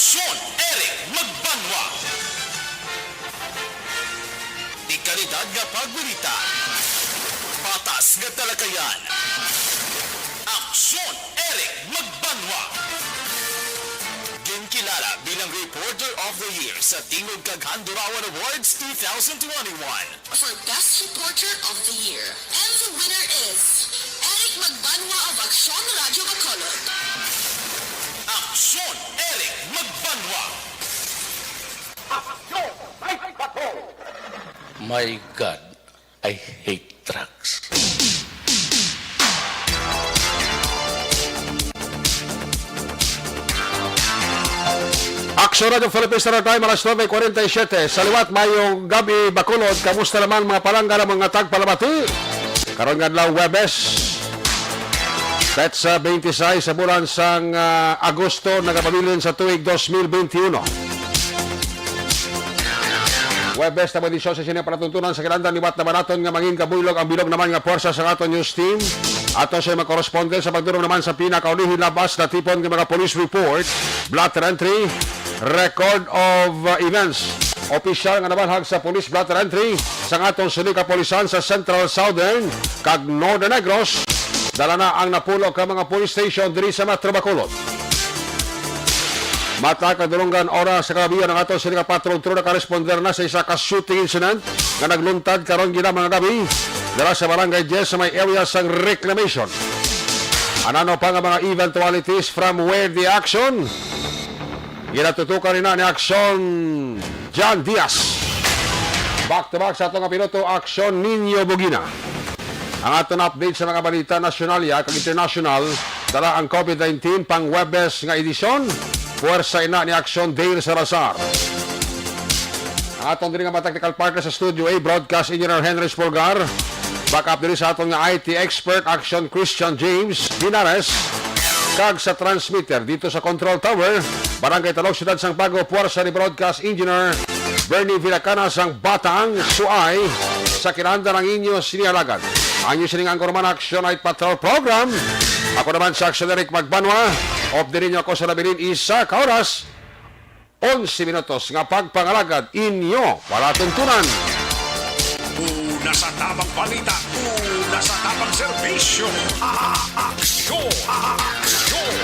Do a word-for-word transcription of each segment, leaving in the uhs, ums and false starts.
Aksyon, Eric Magbanwa. Dekalidad nga pagbalita. Patas nga talakayan. Aksyon, Eric Magbanwa. Ginkilala bilang Reporter of the Year sa Tingog kag Handurawan Awards two thousand twenty-one. For Best Reporter of the Year. And the winner is Eric Magbanwa of Aksyon Radyo Bacolod. Aksyon, Eric Magbanwa. Aksyon, Mike Patrol. My God, I hate drugs. Aksyon Radyo Philippines Standard Time, alas nuebe kwarenta y siete. Sa liwat, mayong gabi, Bacolod. Kamusta naman, mga palangga, mga tagpalamati? Karon nga adlaw, Huwebes, petsa twenty-six sa bulan sang, ah, Agosto, nagapabilin sa tuig dos mil benti uno. Huwebes, na edisyon sa sini palatuntunan sa kinahanglan, liwat naman naton nga mangin kabuylog ang bilog naman nga puwersa sa aton news team. Ato sa mga korespondent sa pagdurong naman sa pinakaulihi labas na tipon nga mga police report, blotter entry, record of, uh, events. Opisyal nga nabalhag sa police blotter entry sa aton sini kapulisan sa Central, Southern, kag Northern Negros. Dala na ang napulo ka mga police station diri sa Metro Bacolod. Matag kadulunggan oras sa kagabi, ang aton sini ka patrol crew nakaresponder na sa isa ka shooting incident nga nagluntad karon gina mga gabi dala sa Barangay Diez sa may area sang Reclamation. Anano pa nga mga eventualities from where the action? Ginatutukan ni na ni Aksyon John Diaz. Back to back sa atong kapiloto, Aksyon Nino Bugina. Ang aton update sa mga balita nasyonal ya kag internasyonal, dala ang COVID nineteen pang Huwebes nga edisyon. Puwersa ina ni Aksyon Dale Salazar. Ang aton diri nga mga technical partner sa Studio A, Broadcast Engineer Henry Spolgar. Backup diri sa aton nga I T expert, Aksyon Christian James Linares. Kag sa transmitter dito sa Control Tower, Barangay Talog, Siyudad sang Bago, puwersa ni Broadcast Engineer Bernie Villacana sang Batang Suay, sa kinahanglan ang inyo sini alagad. Ang inyo sining anchorman, Action Night Patrol Program. Ako naman sa Action Eric Magbanwa. Update ninyo ako sa nabilin isa ka oras, onse minutos nga pagpangalagad inyo palatuntunan. Una sa tabang balita, una sa tabang serbisyo. Aksyon, Aksyon,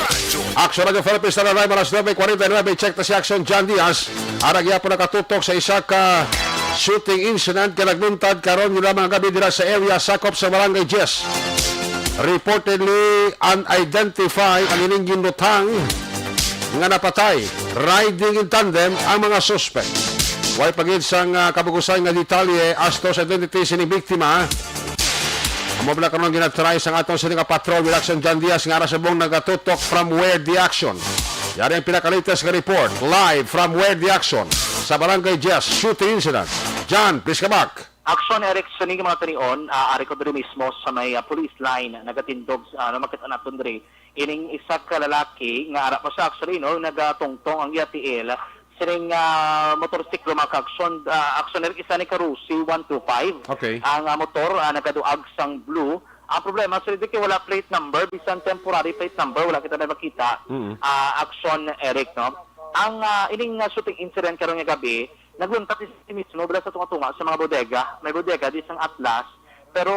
Radyo. Aksyon Radyo Philippines, Standard Time, alas nuebe kwarenta y nuebe. Check na si Aksyon John Diaz. Ara gyapon nakatutok sa isa ka shooting incident nga nagluntad karon nga mga gabi dira sa area sakop sa Barangay Diez. Reportedly unidentified ang ining ginlutang nga napatay. Riding in tandem ang mga suspect. Way pa gid sang, ah, kabug-usan nga detalye as to sa identity sining biktima. Amo bala karon ginatry sang aton sini nga patrol with Action John Diaz nga ara subong nagatutok from where the action. Yari ang pinakalitas nga report live from where the action sa Barangay Diaz shooting incident. John, please come back. Action Eric, sa ning mga tanion, ah, ari ko diri mismo sa may, ah, police line, nagatindog, ah, ano, makita naton diri. Ining isa ka lalaki nga ara pa sa aksyon, no, nagatungtong ang iya tiil. Sining, ah, motorsiklo, mga ka-aksyon, ah, aksyon Eric, isa ni ka Rusi one two five. Okay. Ang, ah, motor, ah, nagaduag sang blue. Ang problema, sa dito kay wala plate number, bisan temporary plate number, wala kita na makita. Mm. Ah, aksyon Eric, no? Ang, ah, ining, ah, shooting incident karon nga gabi, nagluntad si mismo bala sa tunga-tunga sa mga bodega. May bodega di sang Atlas. Pero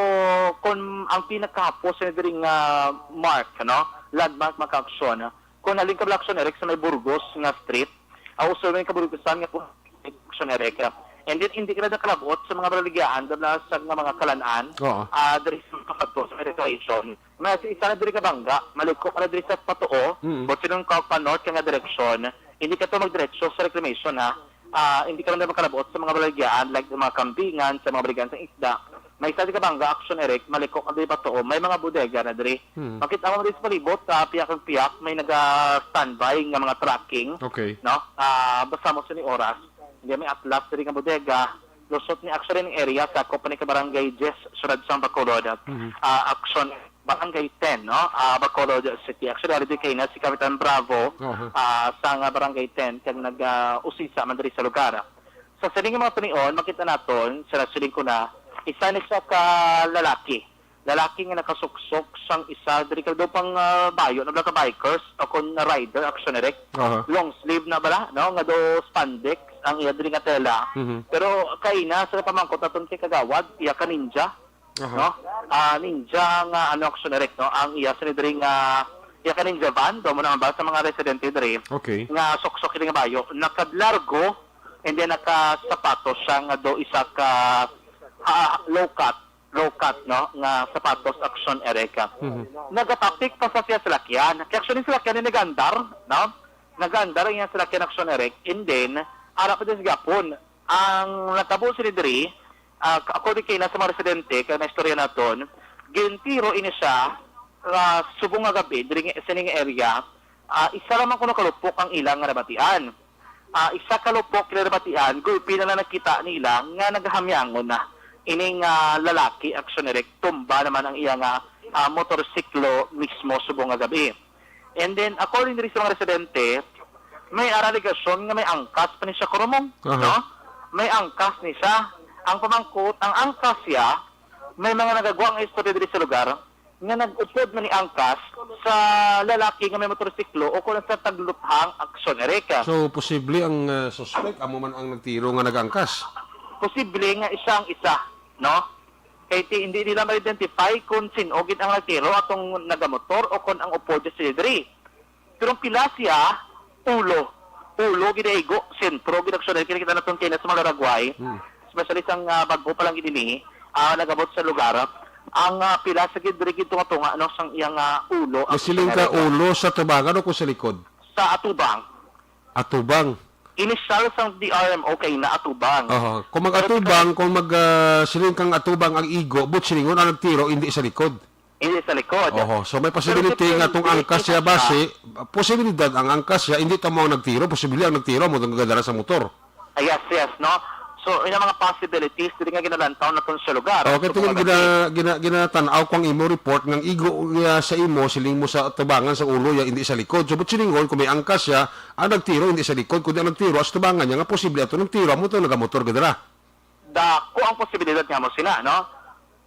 kung ang pinakahapos sa diri nga mark, no? Landmark, mga ka-aksyon, kung halin ka bala, aksyon Eric, sa may Burgos nga street, ang uso may kaburgosan nga kung aksyon Eric. And then, hindi ka na nakalabot sa mga balaligyahan, dala sa nga mga kalan-an, Oo. ah, diri sa mga pagto sa may recreation. May si isa na diri ka bangga, maliko ka na diri sa patuo, Mm. but sinong ka pa north ka nga direksyon, hindi ka to magdiretso sa reclamation, ha? Ah, hindi ka lang na makalabuot sa mga balaligyahan, like mga kambingan, sa mga balaligyahan sa isda. May isa di ka bangga, action Eric, maliko ka diri patuo, may mga bodega na diri. Hmm. Makita mo diri sa palibot, ah, piyak ang piyak, may naga-standby nga mga tracking, Okay. no? Ah, basta mo sa ni oras. Hindi may Atlas diri nga bodega, lusot ni action area, sakop pa ni ka Barangay Diez, Siyudad sang Bacolod. Mhm. Ah, action Barangay ten, no? Ah, Bacolod City. Actually, ari di kay na si Kapitan Bravo, Aha. ah, sa nga Barangay ten, kag nag, ah, usisa man diri sa lugar. Sa sining mga tunion, makita naton, sa siling ko na, isa ni siya ka lalaki. lalaki nga nakasuksok sang isa diri ka daw pang, ah, bayo na bala ka bikers o kon rider, Action Eric. Aha. Long sleeve na bala, no, nga daw spandex ang iya diri nga tela. Mhm. Pero kaina sa pamangkot naton kay Kagawad, iya ka ninja, Aha. no? Ah, ninja nga, ano, Action Eric, no? Ang iya sini diri nga, iya ka ninja van, daw mo naman ba sa mga residente diri Okay. nga suksok ini nga bayo, nakadlargo, and then nakasapatos siya nga daw isa ka, ah, low cut, low cut, no, nga sapatos, Action Eric. Mhm. Nagatapik pa sa siya salakyan. Kaya actually, salakyan ni nagandar, no? Nagandar ang iyang salakyan, Action Eric. And then, ara pa din sa gapon. Ang natabo sini diri, ah, according kay na sa mga residente, kay na istorya naton, gintiro ini siya, ah, subong nga gabi, diri nga, sining area, ah, isa lamang kuno ka lupok ang ilang nga nabatian. Ah, isa ka lupok nga nabatian, gulpi na lang nakita nila nga nagahamyangon na. Ining, ah, lalaki, Action Eric, tumba naman ang iya nga, ah, motorsiklo mismo subong nga gabi. And then, according diri sa mga residente, may ara alegasyon nga may angkas pa ni siya kurumong, Aha. no? May angkas ni siya. Ang pamangkot, ang angkas siya, may mga nagagwa nga istorya diri sa lugar nga nag-upod man ni angkas sa lalaki nga may motorsiklo o kung sa tagluthang, Action Eric. So, posible ang, uh, suspect, amo man ang nagtiro nga nag-angkas? Posible nga siya ang isa, no? Kay ti, hindi nila ma-identify kung sin-o gid ang nagtiro, atong nagamotor o kung ang upod sa diri. Pero ang pila siya, ulo. Ulo, gid igo, sentro, gid Action Eric, kita naton kay na sa Malaragway. Hmm. Especially sang, ah, bag-o pa lang gid ini, ah, nagabot sa lugar. Ang, ah, pila sa gid diri gid tunga-tunga, no, sang iyang, ah, ulo, Action Eric. Nasiling ka ulo sa tubangan o kung sa likod? Sa atubang. Atubang. Initial sang D R M O kay na atubang. Oho. Kung Pero mag-atubang, kung mag, ah, siling kang atubang ang igo, but silingon ang nagtiro, hindi sa likod. Hindi sa likod. Oho. So, may Pero posibility depende, nga tong angkas siya siya. basi, posibilidad ang angkas siya, hindi tamo ang nagtiro, posibilidad ang nagtiro mo itong gadala sa motor. Ah, yes, yes, no? So, yun ang mga possibilities, dili nga ginalantaw naton sa lugar. Okay, So, tingin kumbaga, gina, gina, ginatanaw ko ang imo report nga ang igo niya sa imo, siling mo sa tubangan sa ulo, ya, hindi sa likod. So, but silingon, kung may angkas siya, ang nagtiro, hindi sa likod, kundi ang nagtiro, sa tubangan niya, nga posible ato nagtiro, amo to, nagamotor gadala. Dako ang posibilidad nga mo sila, no?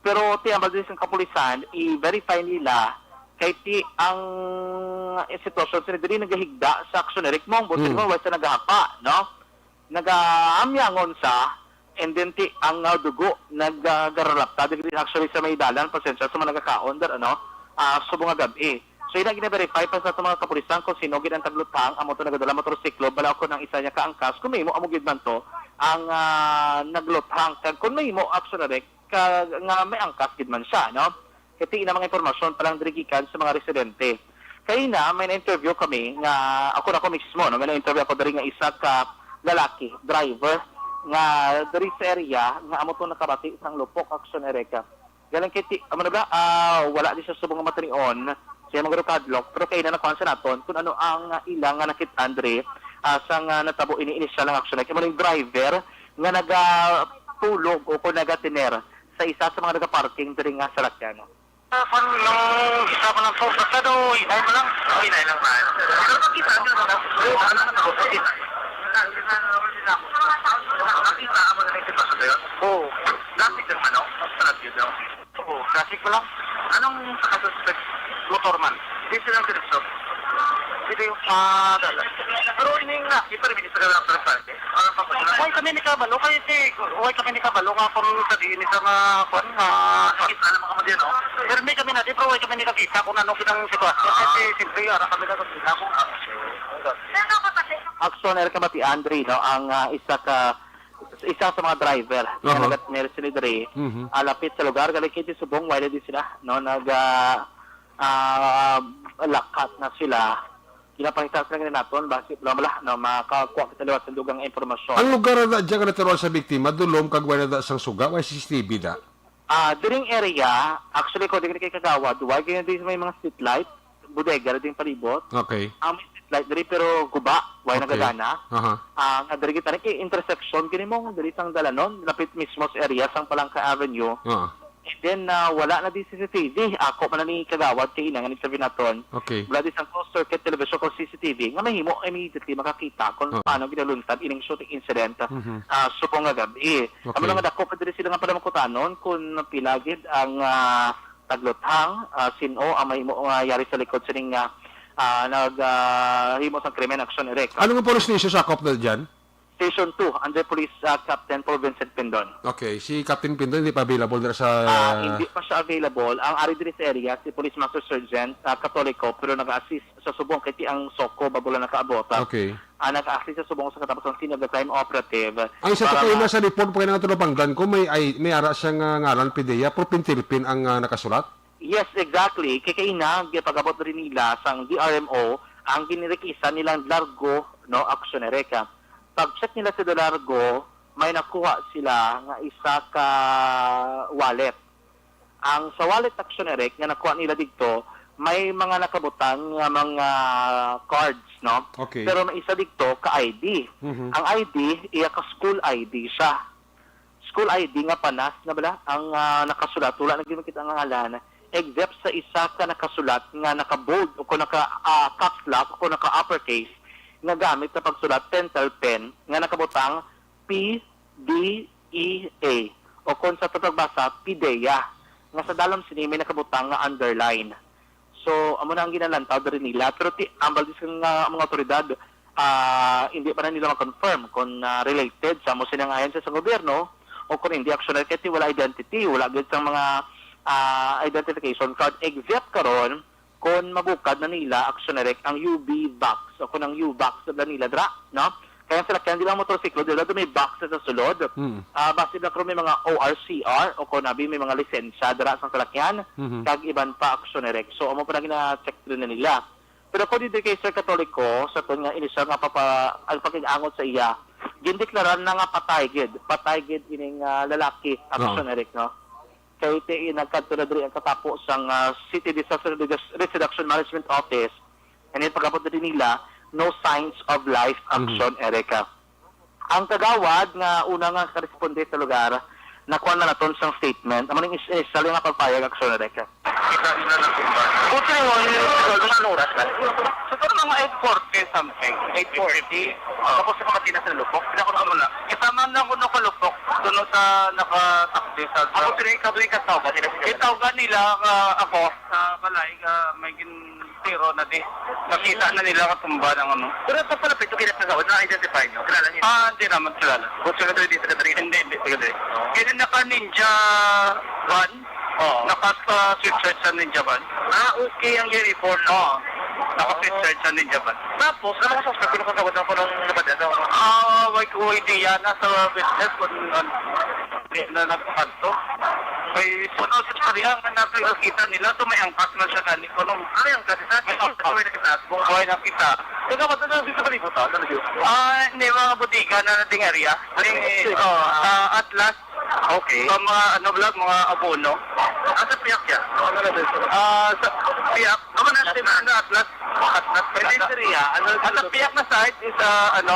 Pero tiyambal din sa kapulisan, i-verify nila kay ti ang, eh, sitwasyon sila dili nagahigda sa Action Eric Mong, buti Hmm. mo, wala sa nagahapa, no? Nagaamyangon sa, and then ti ang, ah, dugo nag, ah, garalapta diri actually sa may dalan, pasensya sa mga nagakaon der, ano, ah, subong nga gab-i. So, ina gina-verify pa sa ato mga kapulisan kung sino gid ang tagluthang amo to nagadala motorsiklo, bala kon ang isa niya kaangkas, kung mahimo amo gid man to ang, ah, nagluthang, kag kung mahimo, actually, ka, nga may angkas gid man siya, no? Kay ti ina mga impormasyon pa lang diri gikan sa mga residente. Kay na, may na-interview kami nga, ako na ko mismo, no? May na-interview ako diri nga isa ka lalaki, driver, nga diri sa area, nga amo to nakabati sang Lupok, Action Erica. Galing kay ti, amo na ba, ah, wala di siya subong nga matanion, siya mga kadlok, pero kay na nakuha sa naton kung ano ang, ah, ila nga nakit-an diri, ah, sa nga natabo ini inisyal nga aksyon. Kay mo ning driver nga nagatulog o kung nagatiner sa isa sa mga nagaparking diri nga salakyan. Ah, kung nung isa pa lang po, basta daw, hinay mo lang. Oo, hinay lang ba? Pero pag kita, ano naman, ano naman ako, pag kita. Nakita mo na yung sitwasyon na yun? Oo. Traffic lang man, no? Sa radyo daw. Oo, traffic mo lang. Anong nakasuspect? Motor man. Hindi silang diretso. Hindi yung sa dalan. Pero ini nga, kita rin sa dalan, pero sa Why kami ni kabalo? Kay si, why kami ni kabalo nga kung sa diin ni sa mga, kwan, nga Nakita naman ka mo din, no? Pero may kami na, di, pero why kami ni kakita kung ano kitang sitwasyon? Kasi siyempre, ara kami na kakita kung ano. Action, Eric Mati Andre, no? Ang, ah, isa ka, isa sa mga driver nga Aha. nagat-, nga sila diri, Mhm. ah, lapit sa lugar, galing kay subong, wala din sila, no? Nag, ah, ah, lakat na sila. Ginapakita sa nga naton, basi, wala, wala, no, makakuha kita liwat sa dugang impormasyon. Ang lugar na dyan nga naturuan sa biktima, dulom kag wala na sang suga, may C C T V na. Ah, during area, actually, according kay Kagawad, why kaya di may mga street light, bodega na din palibot. Okay. Ang may street light diri, pero guba, why Okay. nagagana? Aha. Ah, nga diri kita, eh, intersection, kini mo, diri sang dalanon, lapit mismo sa area sang Palangka Avenue. Ah. And then, ah, wala na di C C T V. Ako man ni Kagawad kay ina nga nagsabi naton. Okay. Wala di sang closed circuit television ko C C T V nga mahimo immediately makakita kung Oo. paano ginaluntad ining shooting incident, Mhm. ah, subong nga gabi. Okay. Amo na nga dako pa diri sila nga panamkutanon kung pila gid ang, ah, Tagluthang, ah, sin-o ang mahimo nga yari sa likod sining, ah, ah, nag, ah, himo sang krimen, Action Eric. Ano nga police station sakop na dyan? Station two, under Police, ah, Captain Paul Vincent Pindon. Okay, si Captain Pindon hindi pa available dira sa Ah, hindi pa siya available. Ang ari diri sa area, si Police Master Sergeant, ah, Catolico, pero nag-assist sa subong kay ti ang SOCO, babo lang nakaabot, ah. Okay. Ah, nag-assist sa subong sa katapos ang scene of the crime operative. Ang isa to Para kayo ma- na sa report pa kayo nga tulapangdan ko, may, ay, may ara siya nga ngalan, Pidea, pero Pintilpin ang, ah, nakasulat? Yes, exactly. Kay kaina, gipag-abot rin nila sang D R M O ang ginirikisan nilang Largo, no, Action Eric. Pag-check nila sa Largo, may nakuha sila nga isa ka wallet. Ang sa wallet, Action Eric, nga nakuha nila dito, may mga nakabutang nga mga cards, no? Okay. Pero may isa dito ka I D. Mhm. Ang I D, iya ka school I D siya. School I D nga panas na bala ang, ah, nakasulat, wala na gyud makita ang ngalan, except sa isa ka nakasulat nga naka-bold o kung naka, ah, caps lock o kung naka-uppercase nga gamit sa pagsulat, pentel pen, nga nakabutang P D E A, o kung sa pagbasa, Pidea, nga sa dalom sini may nakabutang nga underline. So, amo na ang ginalantaw diri nila. Pero ti, ang baldi sa nga mga otoridad, ah, hindi pa na nila ma-confirm kung, ah, related sa mo sinang ahensya sa gobyerno o kung hindi, Action Eric, kay ti wala identity, wala gid sang mga, ah, identification card, except karon kung mabukad na nila, Action Eric, ang U B box o kung ang U box na nila dra, no? Kaya ang salakyan, di lang motorsiklo, di lang may box sa sulod. Mm. Ah, basi na karon may mga O R C R o kung abi may mga lisensya dira sa salakyan, Mhm. kag iban pa, Action Eric. So, amo pa na gina-check rin na nila. Pero kung dito kay Sir Catolico, sa aton nga inisyal nga papa-, ang pag-angot sa iya, gindeklaran na nga patay gid, patay gid ining, ah, lalaki, Oo. Action Eric, no? Kay ti nagkadto na diri ang katapo sang, ah, City Disaster Reduc-, Risk Reduction Management Office. And then pag-abot na din nila, no signs of life, Mhm. Action Eric. Ang kagawad nga una nga karesponde sa lugar, nakuha na naton sang statement. Amo ning is-, is-, sali nga pagpayag, Action Eric. Kita nila na tumba. Buti mo, yung, yung, yung, ano oras na? Siguro mga eight forty something. Eight forty? Oo. Tapos sa Kamatina sa Lupok. Sila ko na muna. Kita man lang ko nakalupok. Doon sa nakatakdi sa Ako sila ikaw doon ikataw ba nila? Itaw ba nila nga ako sa balay nga may gintiro na di? Nakita na nila katumba ng ano. Pero sa palapit, okay na sa gawad, na-identify nyo? Kilala niyo? Ah, hindi naman kilala. Kung sila doon, hindi sila doon. Hindi, hindi sila doon. Kaya naka-ninja van. Oo. Naka-, ah, sweatshirt sa ninja van. Ah, okay ang uniform, no? Oo. Naka-sweatshirt sa ninja van. Tapos, ano ka suspect kung nakakawad ako ng labad, ano? Ah, wait ko idea na sa witness kung, ano, na nagpakanto. May sunod sa istorya nga nakita nila, so may angkas na siya gani. Kung ano, ano yung kasi sa akin? May angkas. May nakita. Buhay nakita. Teka, ba't ano dito sa palibot, ah? Ano yun? Ah, hindi, mga bodega na nating area. Ay, Ay, oh, ah, Atlas. Okay. Sa mga, ano, vlog, mga abono. Ah, sa piyak yan? Ano na dito? Ah, sa piyak. Ano na, Atlas? Atlas. Hindi, sir, yeah. Ano, at sa piyak na side is, ah, ano,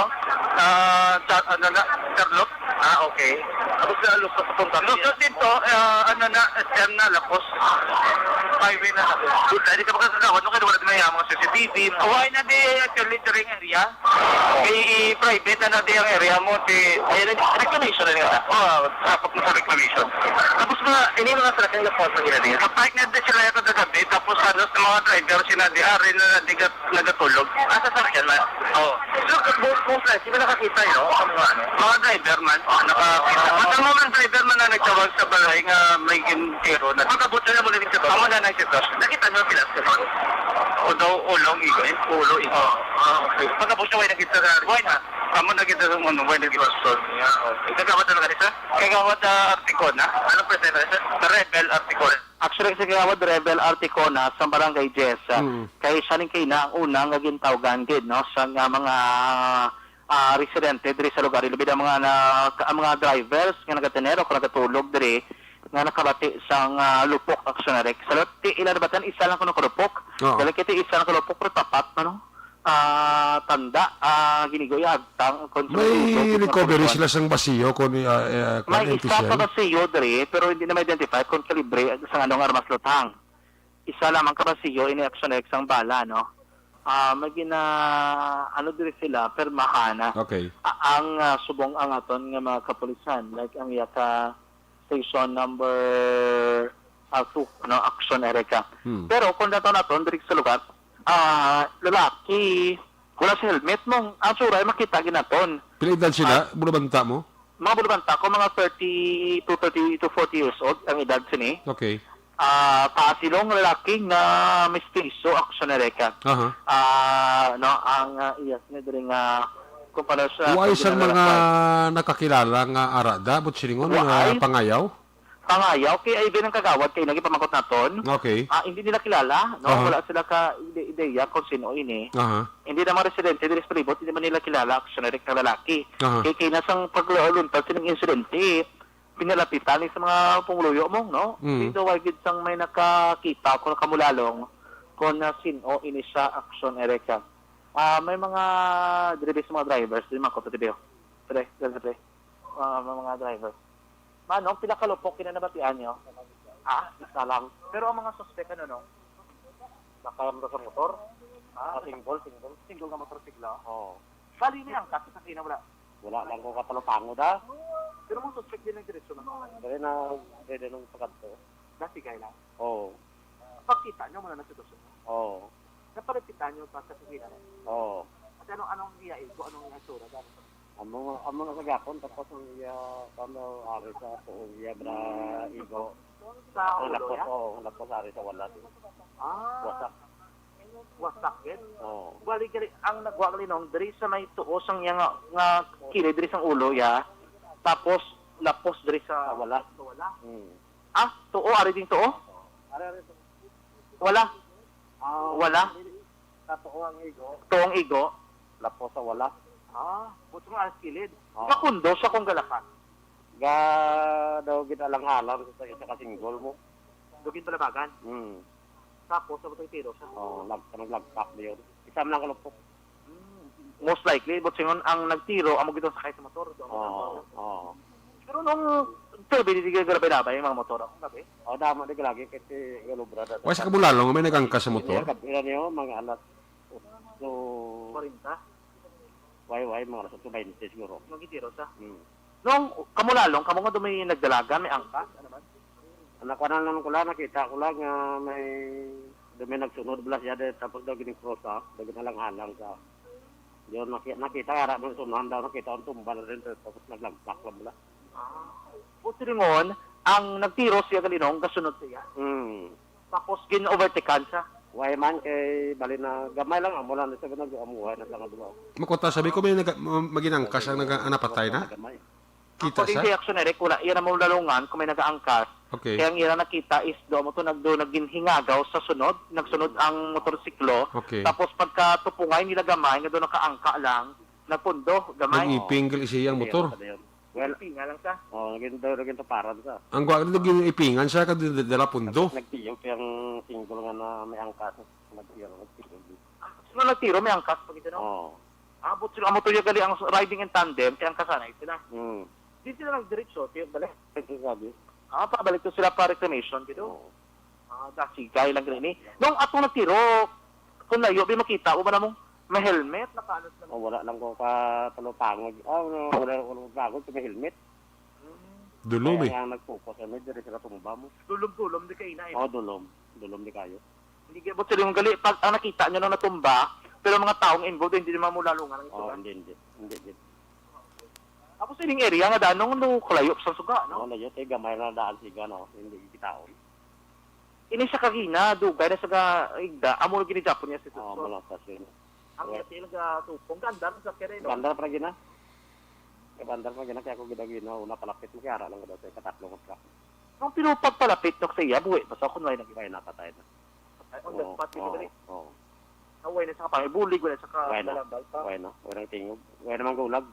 ah, sa, ano na, Charlotte. Ah, okay. Tapos na, Luzon, punta. Luzon dito, ah, ano na, S M na, Lapos. Highway na, Lapos. Good, hindi ka makasagawa. Ano kayo, wala din may mga C C T V. Why na di, actually, during area? Kay i-private na natin ang area mo, ti, ay, nag-, reclamation na nga. Oh, sakop na sa reclamation. Tapos mga, ini mga salakyan na po sa gila din. Sa park na din sila yung kagabi, tapos ano, sa mga driver, sila di, ari na, na, di ka, nagatulog. Ah, sa salakyan na? Oo. So, kung, kung flight, sino nakakita, no? Ang mga ano? Mga driver man, nakakita. Basta mo man driver man na nagtawag sa balay nga may gintiro na. Pagkabot na mo na yung sitwasyon. Amo na nang sitwasyon. Nakita nyo ang pilas ka doon? O daw, ulong, igo, eh. Ulo, igo. Oo. Ah, okay. Pagkabot na, way nakita sa Why not? Amo na kita sa mundo, why nakita sa Why not? Yeah, okay. Kagawad na ka, sir? Kagawad, ah, Articona. Anong presenta, sir? Rebel Articona. Actually, si Kagawad Rebel Articona sa Barangay Jess, ah, Mm. kay siya ning kaina ang una nga gintawgan gid, no, sa nga mga, ah, residente diri sa lugar, labi na mga na, ang mga drivers nga nagatener o nagatulog diri nga nakabati sang, ah, lupok, Action Eric. Sa ti ila nabatan, isa lang kuno kalupok. Oo. Dali kay ti isa lang kalupok, pero tapat man, no? Ah, tanda, ah, giniguyag, tang-, kon May recovery sila sang basiyo kung, ah, eh, kwan, May isa M T C L. Ka basiyo diri, pero hindi na ma-identify kung kalibre sang anong armas, luthang. Isa lamang ka basiyo ini, Action Eric, sang bala, no? Ah, may gina-, ano diri sila, permahan, ah. Okay. A-, ang, ah, subong ang aton nga mga kapulisan, like ang iya ka station number ah, to, ano, action, Erica. Hmm. Pero kung nato naton diri sa lugar, ah, lalaki, wala sa helmet, mong ang suray makita ginaton. Pila edad sila? Ah, bulabanta mo? Mga bulabanta ko, mga thirty to thirty to forty years old ang edad sini. Okay. Ah, taas ilong, lalaki nga mestizo, action, Erica. Aha. Ah, no, ang, ah, iya sini diri nga kung paano siya, Wa kung isang mga ginalakay. Nakakilala nga ara da, but silingon Wa nga ay? Pangayaw? Pangayaw, kay ay din ang kagawad kay nagipamangkot naton. Okay. Ah, hindi nila kilala, no? Aha. Wala sila ka ide- ideya kung sino ini. Aha. Hindi na mga residente diri sa palibot, hindi man nila kilala ang generic nga lalaki. Aha. Kay kay nasang pagluntad sining insidente, pinalapitan ni sa mga pumuluyo mo, no? Mm. Dito, wala gid sang may nakakita kung nakamulalong kung na sino ini siya action, Erica. Ah, may mga diri sa mga drivers, di man ko, pre. Pre, pre, pre. Ah, may mga drivers. Manong, pila ka lupok kina nabatian nyo? Ah, isa lang. Pero ang mga suspek, ano, no? Naka-, naka motor? Ah, single, single. Single nga motorsiklo? Oo. Bali, may angkas sa sakina, wala? Wala lang ko katalupangod, ah. Pero mga suspek din ang diretso na. Dali na, dali nung pagkadto. Nasigay lang? Oo. Pagkita nyo muna na sitwasyon? Oo. Napalapitan nyo pa sa sakina? Oo. At ano, anong iya igo? Anong iya itsura? Gano'n? Amo, amo na sa gapon, tapos ang iya, ano, ari sa tuong iya, bra, igo. Sa Ang ulo lapos, niya? Oo, ang lapos ari sa wala. Ah. Wasak. Wasak, eh? Oo. Bali, gali, ang nagwa gali nung diri sa may tuo sang iya nga, nga kilid diri sang ulo, ya. Tapos, lapos diri sa Sa wala. Sa wala. Hmm. Ah, tuo, ari ding tuo? Ari, ari, tuo. Wala. Ah, Wala. Sa tuo ang igo. Tuong igo. Lapos sa wala. Ah, buto nga ang kilid. Ah. Kakundo sa kong galakan. Ga daw ginalang-alang sa isa ka single mo. Dugin palabagan. Hmm. Tapos, sa butang tiro siya. Oh, lag-, naglagpak na yun. Isa man lang kalupok. Hmm. Most likely, but singon ang nagtiro, amo gid ang sakay sa motor. Doon ang Oo, motor. Oo. Pero nung sabi, di ka galabay-labay yung mga motor akong gabi. Oh, damo di ka lagi kasi galubra da. Wa sa kabulalong, may nag-angkas sa motor? Hindi, gabi na niyo, mga alas otso. Kwarenta? Way, way, mga alas otso baynte siguro. Magitiro sa? Hmm. Nung kamulalong, kamo nga dumay nagdalagan, may angkas, ano man? Ang nakuha na lang ko lang, nakita ko lang nga may, dumay nagsunod bala siya, de, tapos daw gining cross, ah, daw ginalang-alang sa, yun, naki-, nakita, ara mo sunan daw, nakita ang tumba na rin, tapos naglagpak lang bala. Ah. O silingon, ang nagtiro siya galinong, gasunod siya. Hmm. Tapos gin-overtakean siya. Way man, kay bali na gamay lang, amo lang sa ginagawa mo, way na sa nga duwa. Makuta, sabi ko, may naga-, ma-, maginangkas ang naga-, ang napatay na? Gamay. Kita According sa? Kay Action Eric, wala iya na malalungan kung may nagaangkas. Okay. Kaya ang ira nakita is do mo to nagdo naging hingagaw sa sunod, nagsunod ang motorsiklo. Okay. Tapos pagka tupungay nila gamay nga do nakaangka lang, nagpundo gamay. Nag-iping gali siya ang motor. Well, ipingan lang sa. Oh, naging daw, naging tuparan sa. Ang gwa naging ipingan siya kag dala pundo. Nagtiyog kay ang single nga na may angkas, nagtiyog, nagtiyog. So, nagtiro may angkas pag ito, no? Oo. Ah, but sila, amo to yung gali ang riding in tandem, kaya ang kasanay sila. Hmm. Di sila nagdiretso, tiyo, balik. Ito sabi. Ah, pabalik to sila pa reclamation, gito? Oo. Ah, dasigay lang gani. Nung atong nagtiro, kung layo, bi makita, o ba namong may helmet, nakaano sila? Oh, wala lang ko ka talupangod. Ah, wala, wala, wala ko talupangod, kung may helmet. Hmm. Dulom, eh. Kaya nga nag-focus, ano, dire sila tumba mo. Dulom-dulom, di kayo na, eh. Oh, dulom. Dulom di kayo. Hindi, but sila yung gali, pag ang nakita nyo nung natumba, pero mga taong involved, hindi naman mula lungan ang Oh, ito. Hindi, hindi. Hindi, hindi. Tapos ining area nga daan, nung, nung kalayo sa suga, no? Oh, layo, tayo gamay na daan siga, no? Hindi kitaon. Ini sa kagina, dugay na sa ga-, igda, amo na gini Japon niya si Oh, Suso. Wala sa sila. Ang Wala. Ito yung nagatupong, ganda na sa kere, no? Ganda pa gina. Kay bandar pa gina, kaya ako gina, gina, una palapit mo, kaya ara lang ko daw sa ikatatlong truck. Ang pero pagpalapit, no, sa iya, buhi pa sa kung may nag- Kaya napatay na. Ay, on the Oo, spot, oo, dili. Oo. Naway na sa kapang ibulig, wala sa Wala na. Kabalambal pa. Wala na. Walang tingog. Wala namang gulag.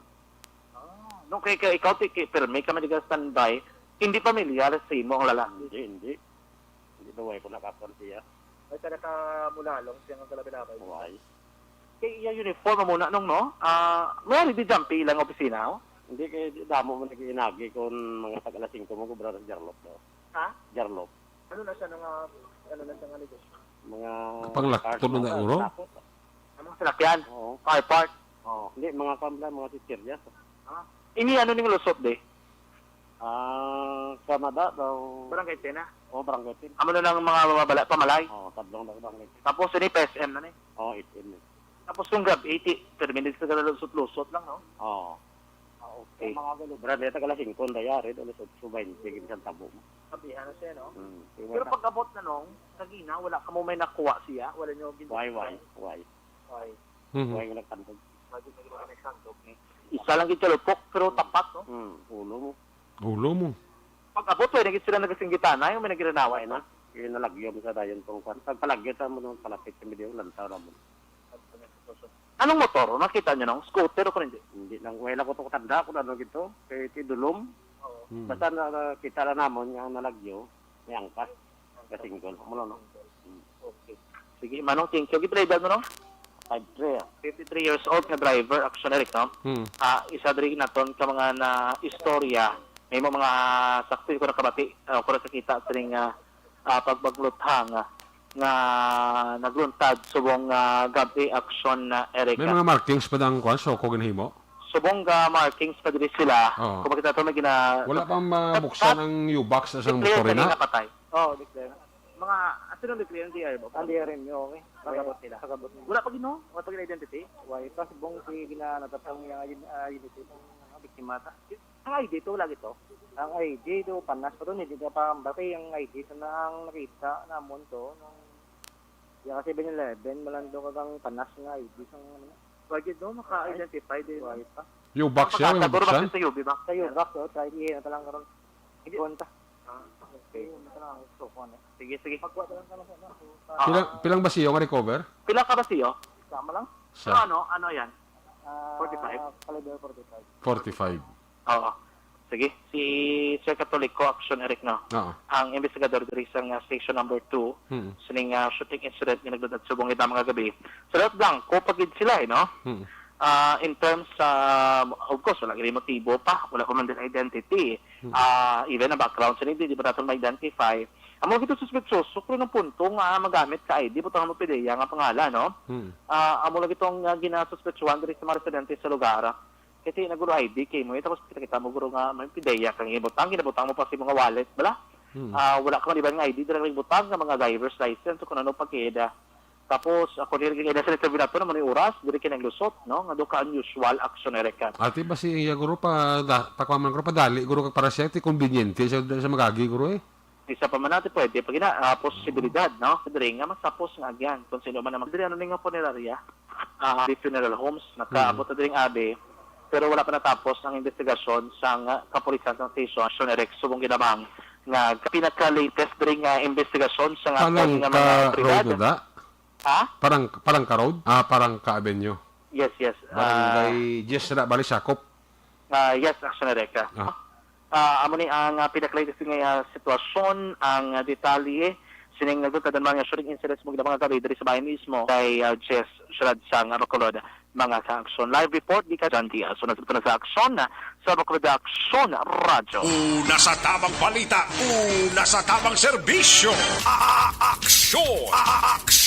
Ah, no, kay, kay ikaw, ti-, kay, pirmi ka, madiga standby, hindi pamilyar sa imo ang lalaki. Hindi, hindi. Hindi daw, wala ko nakakon siya. Ay, talaga mulalong siya ang kalabay-labay. Why? Kay iya uniform mo na nung, no? Ah, may di jampi ilang opisina, oh? Hindi, kay di damo mo nag-iinagi kung mga tag alas singko mo, kubra sa Jarlop, no? Ha? Jarlop. Ano na siya, nga, ano na siya nga negosyo? Mga Panglakton cars, na mga uro? Tapos, Ang mga salakyan? Oo. Car park? Oo. Hindi, mga kwan lang, mga chichirya. Ah. Ini ano ning lusot, de? Ah, Canada daw. Barangay Tena? O, barangay ten. Amo na lang mga mabala, pamalay. Oo, tatlong lang barangay ten. Tapos, ini P S M na ni. Oo, S M na. Tapos, kung Grab eighty, pero minutes ka lusot-lusot lang, no? Oo. Ah, okay. Ang mga galo. Brad, dito ka lang singko, dayari, alas otso baynte, gid sa tabo mo. Sabihan na siya, no? Hmm. Pero pag abot na nung, kagina, wala ka mo may nakuha siya, wala nyo gin- Why, why, why? Why? Mhm. Why nga nagtandog? Bakit naging kami sandog ni? Isa lang gid ka lupok, pero tapat, no? Hmm, ulo mo. Ulo mo. Pag abot, pwede gid sila nagasinggitana, yung may nagrinaway na. Yung nalagyo mo sa dayon tong kwan. Pag palagyo sa mo nung palapit sa video, lantaw na mo. Anong motor? Nakita nyo nung scooter o kung hindi? Hindi lang. Wala ko to katanda kung ano gito. Kay ti dulom. Oo. Hmm. Basta na, nakita lang namon yung nalagyo, may angkas. Kasinggol. Amo lang, no? Hmm. Okay. Sige, Manong, thank you. Gipalay edad mo, no? Five three, ah. Fifty-three years old nga driver, Action Eric, no? Hmm. Ah, isa diri naton ka mga na istorya, may mo mga sakto ko nakabati, ah, ko nakakita sining, ah, ah, pagbagluthang, ah, nga nagluntad subong, ah, gab-i, Action, ah, Eric, May ah. mga markings pa dang kwan, so, kung ginhimo? Subong nga markings pa diri sila. Oo. Kung makita to, may gina- Wala pa mabuksan Cut. ang U-box sa isang Declare motor, kanina na? patay. Oo, declare. Mga, ah, sino declare? Ang D R M ba? Ang D R M, okay. Pagabot nila. Pagabot nila. Wala pa gino? Wala pa gina-identity? Wala pa, subong si gina-, natatang yung ident-, ah, identity ng, ano, biktima ta. Ang I D to, lagi to? Ang I D to, panas pa to, hindi ka pa, bati ang I D sa na ang nakita namon to, nung, yung seven eleven, malando ka kang panas nga I D sa, ano, Wagid, no? Maka-identify din. Wala pa. U-box siya, Ang pagkatag, yung puro buksan? Sa U B ba? Sa U-box, oh, try iyan na lang karon. Hindi. Konta. Ah, okay. Ayun, ito lang ang gusto ko, ano. Sige, sige. Pagkuha na lang ka lang sa, ano, sa Pilang, Ah. pilang basiyo nga recover? Pila ka basiyo? Sama lang? Sa Pero ano, ano yan? Ah, Forty-five? Caliber forty-five. Forty-five. Oo. Sige, si Sir Catolico, Action Eric, no? Oo. Ang investigador diri sa nga station number two, Mm. sining, ah, shooting incident nga nagdadad subong ita mga gabi. Sa Blanco pa gid sila, eh, no? Mm. Ah, in terms, ah, of course, wala gid motibo pa, wala pa man din identity. Mm. Ah, even ang background sa hindi, di ba natin ma-identify? Amo gid suspetsoso, kung ang punto nga magamit ka I D, butang mo pideya nga pangalan, no? Mm. Ah, amo lagi tong, ah, ginasuspetsuhan diri sa mga residente sa lugar. Kasi nagulo I D kay mo, eh, tapos kita-kita mo, guro, nga may pideya kang ibutang, ginabutang mo pa sa mga wallet, bala? Hmm. Ah, wala ka man iban nga I D, dira lang butang nga mga driver's license, o kung ano pa kaya. Tapos, ako nila ginaida sa interview nato naman yung oras, diri kinaglusot, no? Nga do ka unusual action, Erica. Ati ba si iya, guro, pa, da, pa, kuwan man, guro, padali, guro, kag para siya, ti, konbinyente siya, siya magagi, guro, eh. Isa pa man natin pwede, pag ina, ah, posibilidad, no? Sa diri nga masapos nga agyan, kung sino man ang mag-, diri, ano ni nga punerarya? Ah, di funeral homes, nakaabot na diri ang abi, pero wala pa natapos ang investigasyon sang kapulisan sang station, Action Eric, subong ginabang nga pinaka-latest diri nga investigasyon sa nga Palangka nga mga Road otoridad. na da? Ha? Parang, Palangka Road? Ah, Palangka Avenue. Yes, yes. Barangay Ah, Diez na, bali, sakop. Ah, yes, Action Erica. Ah. Ah, amo ni ang, ah, pinaka-latest nga, ah, sitwasyon, ang, ah, detalye sining nagtatadan man nga shooting incidents mo mga gabi diri sa bahay mismo kay, ah, Jess Sherad sang Bacolod, mga ka-aksyon. Live report di ka John Diaz. So, nagpunta na sa aksyon, ah, sa Bacolod Aksyon Radyo. Una sa tamang balita, una sa tamang serbisyo. A-, a-, aksyon. A-, a-, aksyon.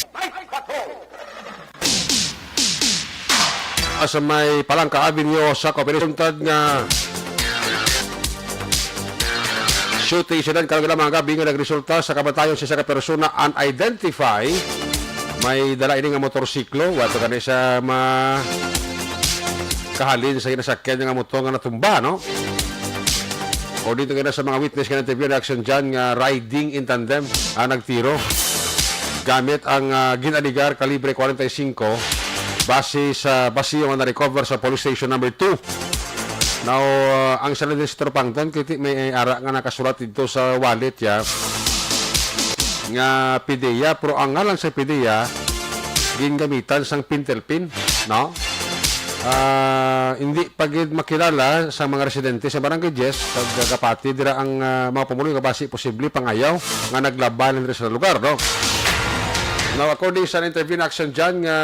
Sa may Palangka Avenue sa Copilis, suntad nga shooting incident karong mga gabi nga nagresulta sa kamatayon sa isa ka persona unidentified. May dala ini nga motorsiklo, wato gani sa ma-, kahalin sa ginasakyan nga motor nga natumba, no? O dito gani sa mga witness nga interview, reaction dyan nga riding in tandem, ah, nagtiro gamit ang, ah, gin-aligar kalibre forty-five, base sa basiyo nga na-recover sa Police Station Number Two. Now, ah, ang sa Legislator Pangtan, kiti may ara nga nakasulat dito sa wallet ya nga pideya, pero ang ngalan sa pideya, gingamitan sang pintelpin, no? Ah, hindi pa gid makilala sa mga residente sa Barangay Diez, kag kapati dira ang, ah, mga pumuluyo nga basi posible pangayaw nga naglabanan diri sa lugar, no? Now, according sa interview na action dyan, nga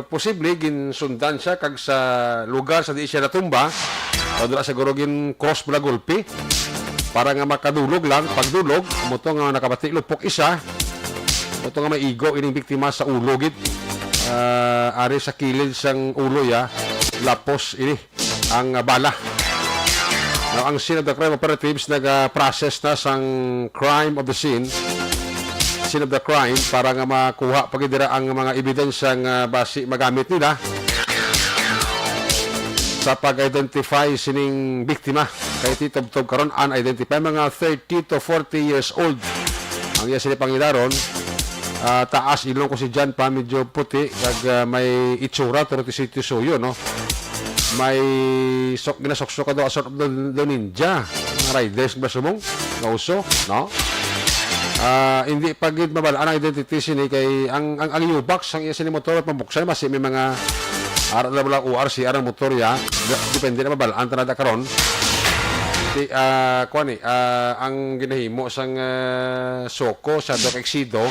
posible ginsundan siya kag sa lugar sa di siya natumba, o dira siguro gin-cross mo na gulpi para nga makadulog lang, pagdulog, amo to nga nakabati lupok isa, amo to nga may igo ining biktima sa ulo gid. Ah, ari sa kilid sang ulo ya, lapos ini ang, ah, bala. Now, ang scene of the crime operatives naga-process na sang crime of the scene, scene of the crime, para nga makuha pa gid dira ang mga ebidensya nga basi magamit nila sa pag-identify sining biktima. Kay titubtob karon unidentified, mga thirty to forty years old ang iya sini pangidaron. Ah, taas ilong ko si Jan pa, medyo puti, kag, ah, may itsura, pero tisuyo-tisuyo, no? May sok-, ginasuksok ka daw, sort of daw, daw ninja. Mga riders ba sumong? Nga uso, no? Ah, hindi pa gid mabal-an ang identity sini kay ang, ang, ang U-Box, ang iya sini motor, at mabuksay, basi may mga ara na wala U R C R ang motor ya. De-, depende na mabal-an ta na da karon. Ti, ah, kuwan ni, ah, ang ginahimo sang, ah, SOCO sa Doc Exido,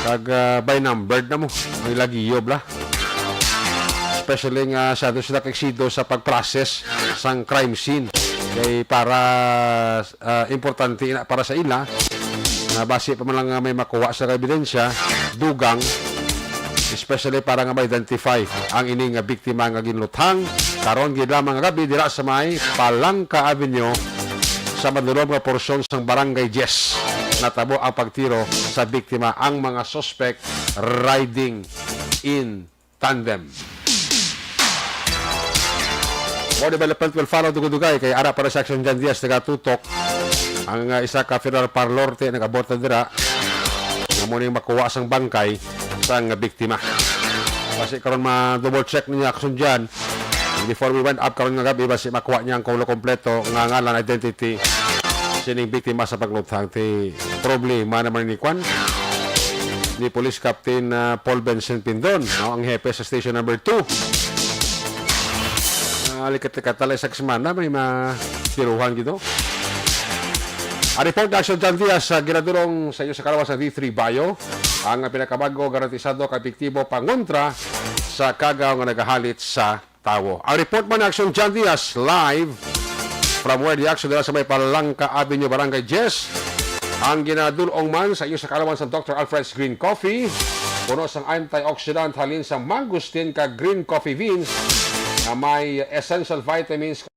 kag, ah, by numbered na mo, may lagiyo bla. Especially nga sa doon sila ka-exido sa pag-process sang crime scene. Kay para, ah, importante ina para sa ila, nga basi pa man lang nga may makuha sa ebidensya, dugang, especially para nga ma-identify ang ini nga biktima nga ginluthang karon gid lamang nga gabi dira sa may Palangka Avenue, sa madulom nga porsyon sang Barangay Diez. Natabo ang pagtiro sa biktima, ang mga suspect riding in tandem. More development will follow, dugay-dugay, kay ara pa sa Action Jan Diaz nagatutok ang, ah, isa ka funeral parlor ti nag-abot na dira nga mo ning makuha sang bangkay sang biktima. Basi karon ma-double check ninyo, Action Jan, before we wind up karon nga gabi, basi makuha niya ang kulo kompleto nga ngalan, identity sining biktima sa pagluthang. Ti problema naman ni kwan ni Police Captain, ah, Paul Vincent Pindon, no, ang hepe sa Station Number Two. Ah, likat-likat talay sa semana, may matiruhan gid, no? Ang report na Action Jan Diaz, sa ginadulong sa iyo sa kalawas sa D three Bio, ang pinakabago, garantisado, ka epektibo pangontra sa kagaw nga nagahalit sa tawo. Ang report man ni Action Jan Diaz, live from where the action dira sa may Palangka Avenue, Barangay Diez. Ang ginadulong man sa iyo sa kalawan sa Doctor Alfred's Green Coffee, puno sang antioxidant halin sa mangosteen kag green coffee beans nga may essential vitamins.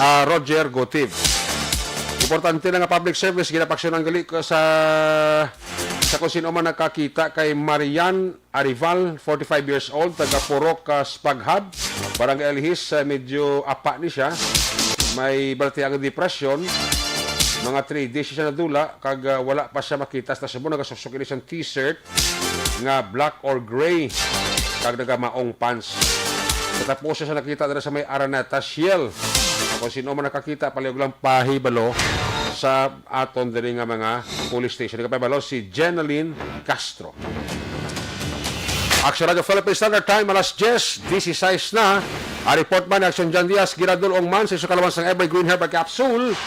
Ah, Roger Gutib. Importante na nga public service, ginapaksyonan gali ko sa, sa kung sino man nakakita kay Marian Arival, forty-five years old, taga Purok, ah, Spaghab, Barangay Alihis. Ah, medyo apa ni siya. May balatiang depression. Mga three days siya nadula, kag, ah, wala pa siya makita sa subo. Nagasuksok ini siyang t-shirt nga black or gray, kag nagamaong pants. Katapos siya nakita dira sa may Araneta Shell. Kung sino man nakakita, palihog lang pahibalo sa aton diri nga mga police station. Nagapahibalo si Jeneline Castro. Action Radio Philippine Standard Time, alas diyes dieciséis na. Ang report man ni Action Jan Diaz, ginadulong man sa isang kalawan sang Evergreen Herbal Capsule.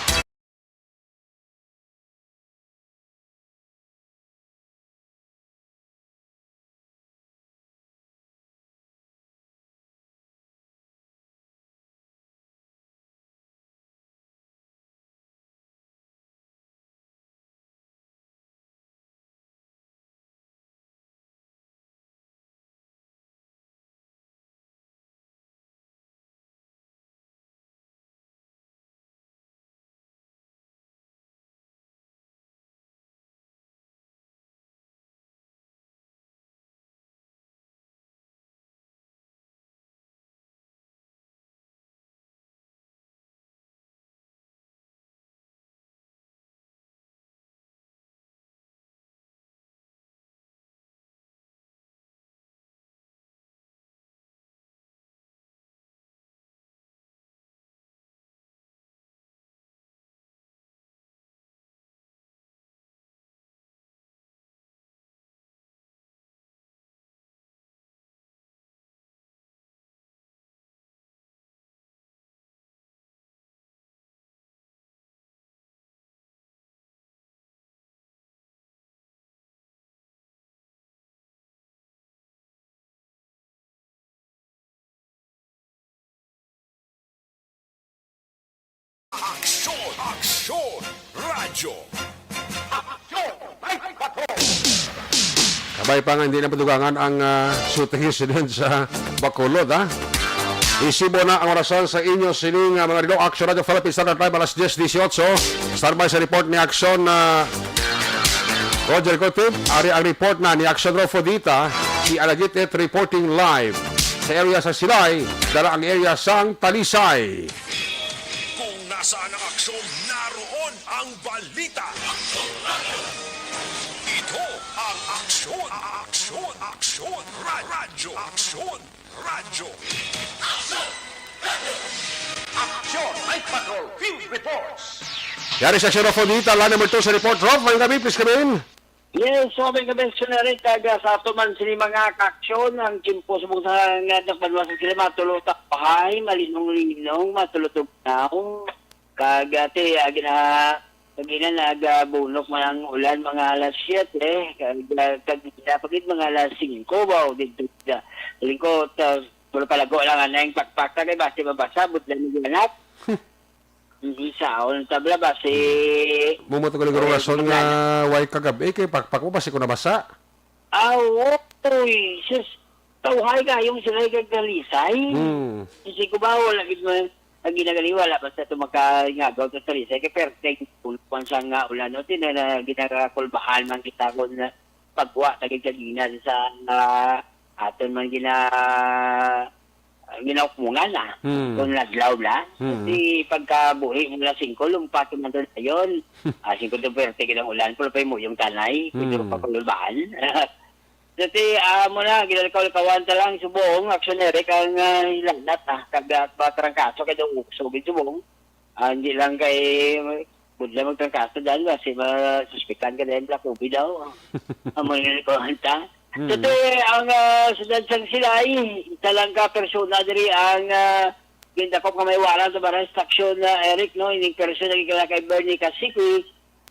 Aksyon Radyo. Aksyon Night Patrol. Kabay pa nga hindi na madugangan ang, ah, shooting incident sa Bacolod, ha? Isibo na ang orasan sa inyo sining, ah, mga Ridong Aksyon Radyo Philippines Standard Time, alas diyes dieciocho. Standby sa report ni Aksyon, ah, Roger Cotip. Ari ang report na ni Aksyon Rofo Dita, si Alagitit reporting live sa area sa Silay, dala ang area sang Talisay. Kung nasaan ang aksyon, naroon ang balita. Ito ang Aksyon, Aksyon, Aksyon, Ra- Radyo, Aksyon, Radyo. Aksyon, Night Patrol, Field Reports. Yari sa Aksyon Rofo Dita, line number two sa report. Rof, may gabi, please come in. Yes, so may gabi, Aksyon Eric, kag, ah, sa ato man sini mga kaaksyon, ang tiyempo subong sa nga dakbanwa sa sila, matulo ta bahay, malinong-linong, matulo tugnaw. Kag, ah, ti, ah, gina-, kag ina nagabunok man ang ulan mga alas siyete, kag, ah, kag ina pa gid mga alas singko ba, o dito, da-, lingkod, ah, puro palago lang, anay ang pakpak, kay basi mabasa, budlan ni anak. Hindi sa, ang tabla ba, si Mo mo to galing Oy, rason nga wala. Way kagabi, kay pakpak mo, basi ko nabasa. Ah, oo, uy, sus, tawhay kayong sila kag Talisay. Hmm. Kasi ko ba, wala gid man, ang ginagaliwa, wala basta ito makangagaw to sa Talisay, kay perting kung sa nga ulan, no, ti na, na ginagakulbahan man kita kung na pagwa, tagig kagina sa, ah, aton man gina-, ginaukmungan na. Hmm. Kung nadlaw na, Hmm. di pagkabuhi mo na singko, lumpat man to dayon. Ah, singko to pwerte gid ang ulan, pero pa mo yung tanay, Hmm. pero pakulbahan. Dati, ah, mo na, ginalikaw-likawan ta lang, subong, aksyon, Eric, ang, ah, hilanat, ah, kag, ah, patrangkaso, kay daw ukso, gid, subong. Ah, hindi lang kay, budla magtrangkaso dyan, kasi masuspikan ka dahil black COVID daw. Amo yung ginalikawan ta. Mm. Dati, ang, ah, siyudad sang Silay, isa lang ka persona diri ang, ah, gindakop nga may warrant of arrest, aksyon, ah, Eric, no? Ining persona, gikilala kay Bernie Kasipi,